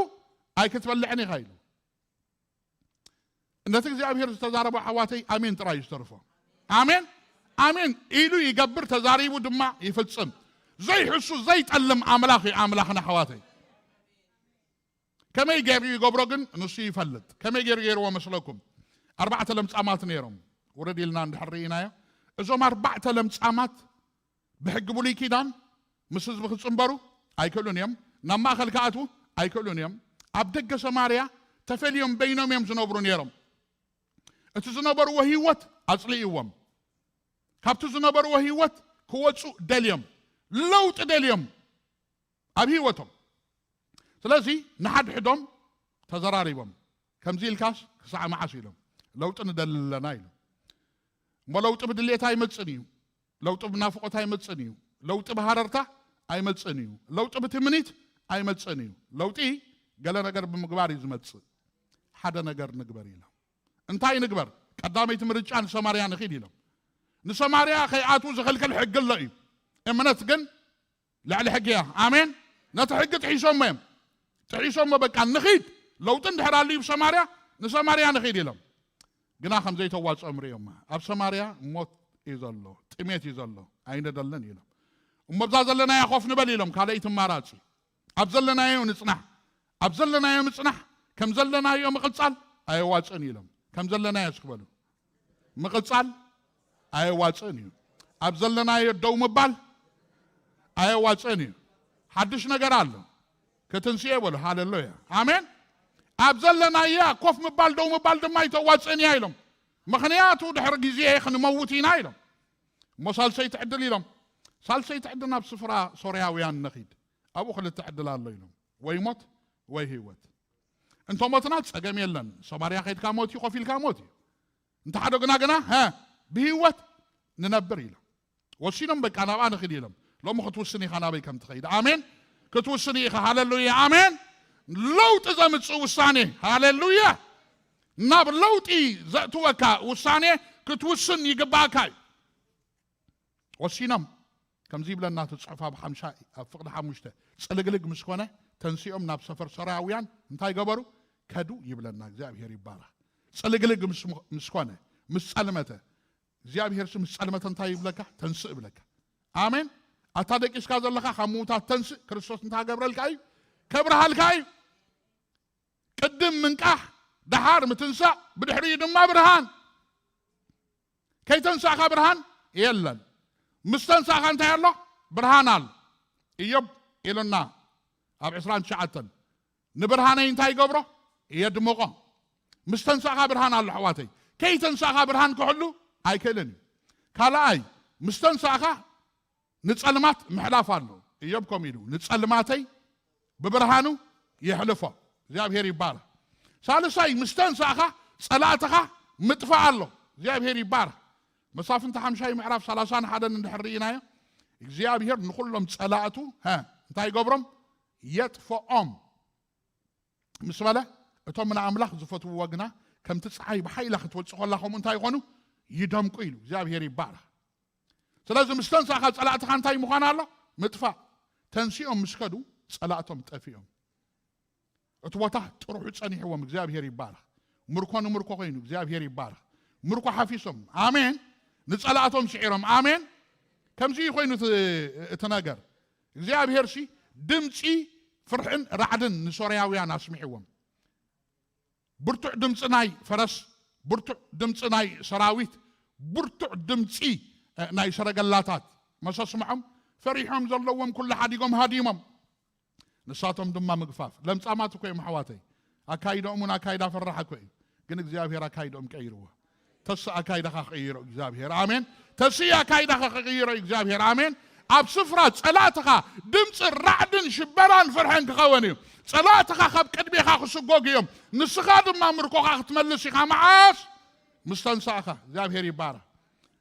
ኣይክትበልዕን ኢኻ ኢሉ። ነቲ እግዚኣብሔር ዝተዛረቦ ኣሕዋተይ ኣሜን ጥራይ እዩ ዝተርፎ። ኣሜን ኣሜን ኢሉ ይገብር፣ ተዛሪቡ ድማ ይፍጽም። ዘይሕሱ ዘይጠልም ኣምላኽ እዩ ኣምላኽና ኣሕዋተይ። ከመይ ገይሩ ይገብሮ ግን ንሱ ይፈልጥ። ከመይ ገይሩ ገይርዎ መስለኩም? ኣርባዕተ ለምጻማት ነይሮም። ውርድ ኢልና እንድሕር ርኢናዮ፣ እዞም ኣርባዕተ ለምጻማት ብሕጊ ብሉይ ኪዳን ምስ ህዝቢ ክጽንበሩ ኣይክእሉን እዮም። ናብ ማእከል ክኣትዉ ኣይክእሉን እዮም። ኣብ ደገ ሰማርያ ተፈልዮም በይኖም እዮም ዝነብሩ ነይሮም። እቲ ዝነበርዎ ህይወት ኣጽሊእዎም። ካብቲ ዝነበርዎ ህይወት ክወጹ ደልዮም፣ ለውጢ ደልዮም ኣብ ህይወቶም። ስለዚ ንሓድሕዶም ተዘራሪቦም፣ ከምዚ ኢልካስ ክሳዕ መዓስ ኢሎም፣ ለውጢ ንደሊ ኣለና ኢሎም። እሞ ለውጢ ብድሌት ኣይመጽን እዩ። ለውጢ ብናፍቆት ኣይመጽን እዩ። ለውጢ ብሃረርታ ኣይመጽን እዩ። ለውጢ ብትምኒት ኣይመጽን እዩ። ለውጢ ገለ ነገር ብምግባር እዩ ዝመጽእ። ሓደ ነገር ንግበር ኢሎም። እንታይ ንግበር? ቀዳመይቲ ምርጫ ንሰማርያ ንኺድ ኢሎም። ንሰማርያ ከይኣትዉ ዝኽልክል ሕጊ ኣሎ እዩ። እምነት ግን ልዕሊ ሕጊ እያ። ኣሜን። ነቲ ሕጊ ጥሒሶሞ እዮም። ጥሒሶሞ በቃ ንኺድ፣ ለውጢ እንድሕር ኣልዩ ብሰማርያ፣ ንሰማርያ ንኺድ ኢሎም። ግና ከም ዘይተዋጽኦም ርእዮማ። ኣብ ሰማርያ ሞት እዩ ዘሎ፣ ጥሜት እዩ ዘሎ፣ ኣይንደልን ኢሎም። እሞ ኣብዛ ዘለናያ ኮፍ ንበል ኢሎም፣ ካልኣይቲ ኣማራጺ። ኣብ ዘለናዮ ንጽናሕ፣ ኣብ ዘለናዮ ምጽናሕ፣ ከም ዘለናዮ ምቕጻል ኣየዋጽእን ኢሎም። ከም ዘለናዮ እስኪ በሉ። ምቕጻል ኣየዋጽእን እዩ። ኣብ ዘለናዮ ደው ምባል ኣየዋጽእን እዩ። ሓድሽ ነገር ኣሎ። ክትንስኤ በሉ። ሃሌሉያ። ኣሜን። ኣብ ዘለናያ ኮፍ ምባል ደው ምባል ድማ ይተዋጽእን እያ ኢሎም። ምኽንያቱ ድሕሪ ግዜ ክንመውት ኢና ኢሎም። እሞ ሳልሰይቲ ዕድል ኢሎም። ሳልሰይቲ ዕድል ናብ ስፍራ ሶርያውያን ንኺድ። ኣብኡ ክልተ ዕድል ኣሎ ኢሎም። ወይ ሞት ወይ ህይወት። እንተ ሞትና ጸገም የለን። ሰማርያ ከይድካ ሞት እዩ፣ ኮፍ ኢልካ ሞት እዩ። እንተ ሓደግና ግና፣ ሀ፣ ብህይወት ንነብር ኢሎም። ወሲኖም በቃ ናብኣ ንኺድ ኢሎም። ሎሚ ክትውስን ኢኻ ናበይ ከም ትኸይድ። ኣሜን። ክትውስን ኢኻ። ሃሌሉያ። ኣሜን። ለውጢ ዘምጽእ ውሳኔ። ሃሌሉያ። ናብ ለውጢ ዘእትወካ ውሳኔ ክትውስን ይግባእካ እዩ። ወሲኖም ከምዚ ይብለና እቲ ጽሑፍ ኣብ ሓምሻይ፣ ኣብ ፍቕዲ ሓሙሽተ፣ ጽልግልግ ምስ ኮነ ተንሲኦም ናብ ሰፈር ሶርያውያን እንታይ ገበሩ? ከዱ ይብለና። እግዚኣብሔር ይባረኽ። ጽልግልግ ምስ፣ ምስ ኮነ፣ ምስ ጸልመተ፣ እግዚኣብሔር ሲ ምስ ጸልመተ እንታይ ይብለካ? ተንስእ ይብለካ። ኣሜን። ኣታ ደቂስካ ዘለኻ ካብ ምውታት ተንስእ፣ ክርስቶስ እንታይ ገብረልካ እዩ? ከብርሃልካ እዩ። ቅድም ምንቃሕ፣ ደሓር ምትንሳእ፣ ብድሕሪኡ ድማ ብርሃን። ከይተንሳእካ ብርሃን የለን። ምስ ተንሳእካ እንታይ ኣሎ? ብርሃን ኣሎ። ኢዮብ ኢሉና ኣብ ዕስራን ትሽዓተን፣ ንብርሃነይ እንታይ ይገብሮ? የድምቖ። ምስ ተንሳእካ ብርሃን ኣሎ ኣሕዋተይ። ከይተንሳእካ ብርሃን ክሕሉ ኣይክእልን እዩ። ካልኣይ፣ ምስ ተንሳእካ ንጸልማት ምሕላፍ ኣሎ። ኢዮብ ከምኡ ኢሉ፣ "ንጸልማተይ ብብርሃኑ የሕልፎ።" እግዚኣብሔር ይባረኽ። ሳልሳይ፣ ምስ ተንሳእኻ ጸላእትኻ ምጥፋእ ኣሎ። እግዚኣብሔር ይባረኽ። መሳፍንቲ ሓምሻይ ምዕራፍ ሰላሳን ሓደን እንድሕር ርኢናዮ፣ እግዚኣብሔር ንኹሎም ጸላእቱ፣ ሀ፣ እንታይ ይገብሮም? የጥፍኦም። ምስ በለ፣ እቶም ንኣምላኽ ዝፈትውዎ ግና ከምቲ ጸሓይ ብሓይላ ክትወጽእ ከላ ከምኡ እንታይ ይኾኑ? ይደምቁ ኢሉ። እግዚኣብሔር ይባረኽ። ስለዚ ምስ ተንሳእኻ ጸላእትኻ እንታይ ምዃን ኣሎ? ምጥፋእ። ተንሲኦም ምስ ከዱ ጸላእቶም ጠፊኦም። እቲ ቦታ ጥርሑ ጸኒሕዎም። እግዚኣብሔር ይባረኽ። ምርኮ ንምርኮ ኮይኑ። እግዚኣብሔር ይባረኽ። ምርኮ ሓፊሶም። ኣሜን። ንጸላእቶም ስዒሮም። ኣሜን። ከምዚ እዩ ኮይኑ እቲ፣ እቲ ነገር። እግዚኣብሔር ሲ ድምፂ ፍርሕን ራዕድን ንሶርያውያን ኣስሚዕዎም። ብርቱዕ ድምፂ ናይ ፈረስ፣ ብርቱዕ ድምፂ ናይ ሰራዊት፣ ብርቱዕ ድምፂ፣ እ፣ ናይ ሰረገላታት መሰ ስምዖም ፈሪሖም ዘለዎም ኩሉ ሓዲጎም ሃዲሞም። ንሳቶም ድማ ምግፋፍ። ለምጻማት እኮ እዮም ኣሕዋተይ። ኣካይዶኦም እውን ኣካይዳ ፈራሕ እኮ እዩ። ግን እግዚኣብሔር ኣካይዶኦም ቀይርዎ። ተስእ ኣካይዳኻ ክቕይሮ እግዚኣብሔር። ኣሜን። ተስእ ኣካይዳኻ ክቕይሮ እግዚኣብሔር። ኣሜን። ኣብ ስፍራ ጸላእትኻ ድምፂ ራዕድን ሽበራን ፍርሕን ክኸውን እዩ። ጸላእትኻ ካብ ቅድሜኻ ክስጎግ እዮም። ንስኻ ድማ ምርኮኻ ክትመልስ ኢኻ። መዓስ? ምስ ተንሳእኻ። እግዚኣብሔር ይባረኽ።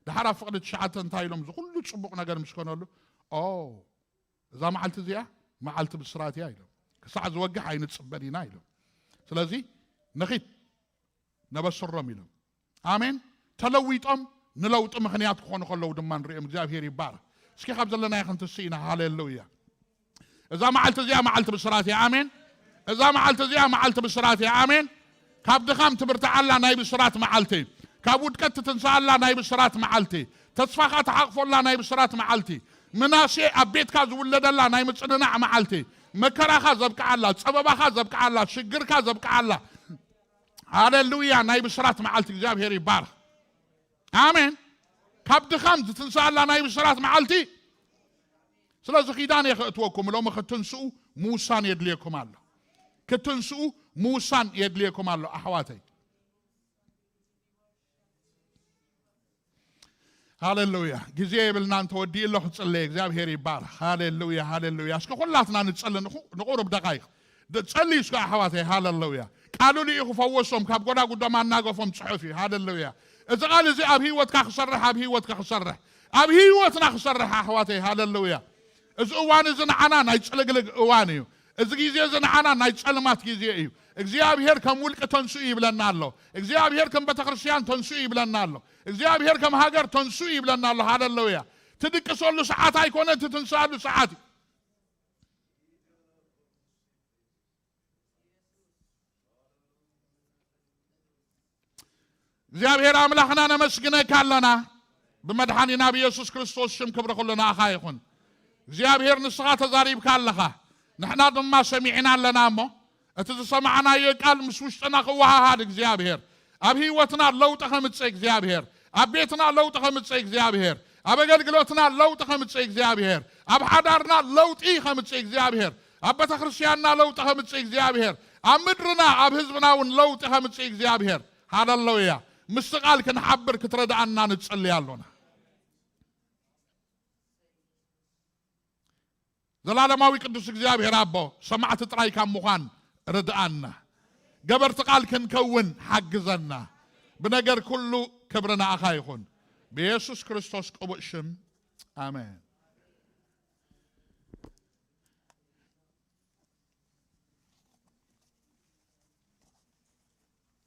ድሓር ኣብ ፍቕዲ ትሽዓተ እንታይ ኢሎም? እዚ ኩሉ ጽቡቕ ነገር ምስ ኮነሉ፣ ኦ፣ እዛ መዓልቲ እዚኣ መዓልቲ ብስራት እያ ኢሎም። ክሳዕ ዝወግሕ ኣይንጽበን ኢና ኢሎም። ስለዚ ንኺድ ነበስሮም ኢሎም። ኣሜን። ተለዊጦም ንለውጢ ምኽንያት ክኾኑ ከለዉ ድማ ንሪኦም። እግዚኣብሔር ይባረኽ። እስኪ ካብ ዘለናዮ ክንትስእ ኢና። ሃሌሉያ። እዛ መዓልቲ እዚኣ መዓልቲ ብስራት እያ። ኣሜን። እዛ መዓልቲ እዚኣ መዓልቲ ብስራት እያ። ኣሜን። ካብ ድኻም ትብርትዓላ ናይ ብስራት መዓልቲ፣ ካብ ውድቀት ትትንስኣላ ናይ ብስራት መዓልቲ፣ ተስፋኻ ትሓቕፎላ ናይ ብስራት መዓልቲ፣ ምናሴ ኣብ ቤትካ ዝውለደላ ናይ ምጽንናዕ መዓልቲ፣ መከራኻ ዘብቅዓላ፣ ጸበባኻ ዘብቅዓላ፣ ሽግርካ ዘብቅዓላ፣ ሃሌሉያ፣ ናይ ብስራት መዓልቲ። እግዚኣብሔር ይባርኽ። ኣሜን። ካብ ድኻም ዝትንስኣላ ናይ ብስራት መዓልቲ። ስለዚ ኪዳን እየ ከእትወኩም፣ ሎሚ ክትንስኡ ምውሳን የድልየኩም ኣሎ። ክትንስኡ ምውሳን የድልየኩም ኣሎ ኣሕዋተይ። ሃሌሉያ። ግዜ የብልና፣ እንተወዲኡ ኣሎ ክጽለይ። እግዚኣብሔር ይባርኽ። ሃሌሉያ፣ ሃሌሉያ። እስኪ ኩላትና ንጸሊ፣ ንቑ-፣ ንቑሩብ ደቓይቕ። ደ-፣ ጸልዩ እስከ ኣሕዋተይ። ሃሌሉያ። ቃሉ ልኢኹ ፈወሶም፣ ካብ ጎዳጉዶም ኣናገፎም ጽሑፍ እዩ። ሃሌሉያ። እዚ ቃል እዚ ኣብ ህይወትካ ክሰርሕ፣ ኣብ ህይወትካ ክሰርሕ፣ ኣብ ህይወትና ክሰርሕ ኣሕዋተይ። ሃሌሉያ። እዚ እዋን እዚ ንዓና ናይ ጽልግልግ እዋን እዩ። እዚ ግዜ እዚ ንዓና ናይ ጸልማት ግዜ እዩ። እግዚኣብሔር ከም ውልቂ ተንስኡ ይብለና ኣሎ። እግዚኣብሔር ከም ቤተክርስትያን ተንስኡ ይብለና ኣሎ። እግዚኣብሔር ከም ሃገር ተንስኡ ይብለና ኣሎ። ሃሌሉያ። ትድቅሰሉ ሰዓት ኣይኮነን፣ ትትንስኣሉ ሰዓት እዩ። እግዚኣብሔር ኣምላኽና ነመስግነካ ኣለና። ብመድሓኒና ብየሱስ ክርስቶስ ሽም ክብሪ ኩሉ ንኣኻ ይኹን። እግዚኣብሔር ንስኻ ተዛሪብካ ኣለኻ፣ ንሕና ድማ ሰሚዕና ኣለና እሞ፣ እቲ ዝሰማዕናዮ ቃል ምስ ውሽጥና ክወሃሃድ እግዚኣብሔር፣ ኣብ ህይወትና ለውጢ ከምጽእ እግዚኣብሔር፣ ኣብ ቤትና ለውጢ ከምጽእ እግዚኣብሔር፣ ኣብ ኣገልግሎትና ለውጢ ከምጽእ እግዚኣብሔር፣ ኣብ ሓዳርና ለውጢ ከምጽእ እግዚኣብሔር፣ ኣብ ቤተክርስትያንና ለውጢ ከምጽእ እግዚኣብሔር፣ ኣብ ምድርና ኣብ ህዝብና እውን ለውጢ ከምጽእ እግዚኣብሔር። ሃሌሉያ። ምስቲ ቃል ክንሓብር ክትረድኣና ንጽሊ ኣሎና። ዘላለማዊ ቅዱስ እግዚኣብሔር ኣቦ፣ ሰማዕቲ ጥራይ ካብ ምዃን ርድኣና። ገበርቲ ቃል ክንከውን ሓግዘና። ብነገር ኩሉ ክብሪ ንኣኻ ይኹን። ብየሱስ ክርስቶስ ቅቡእ ሽም፣ ኣሜን።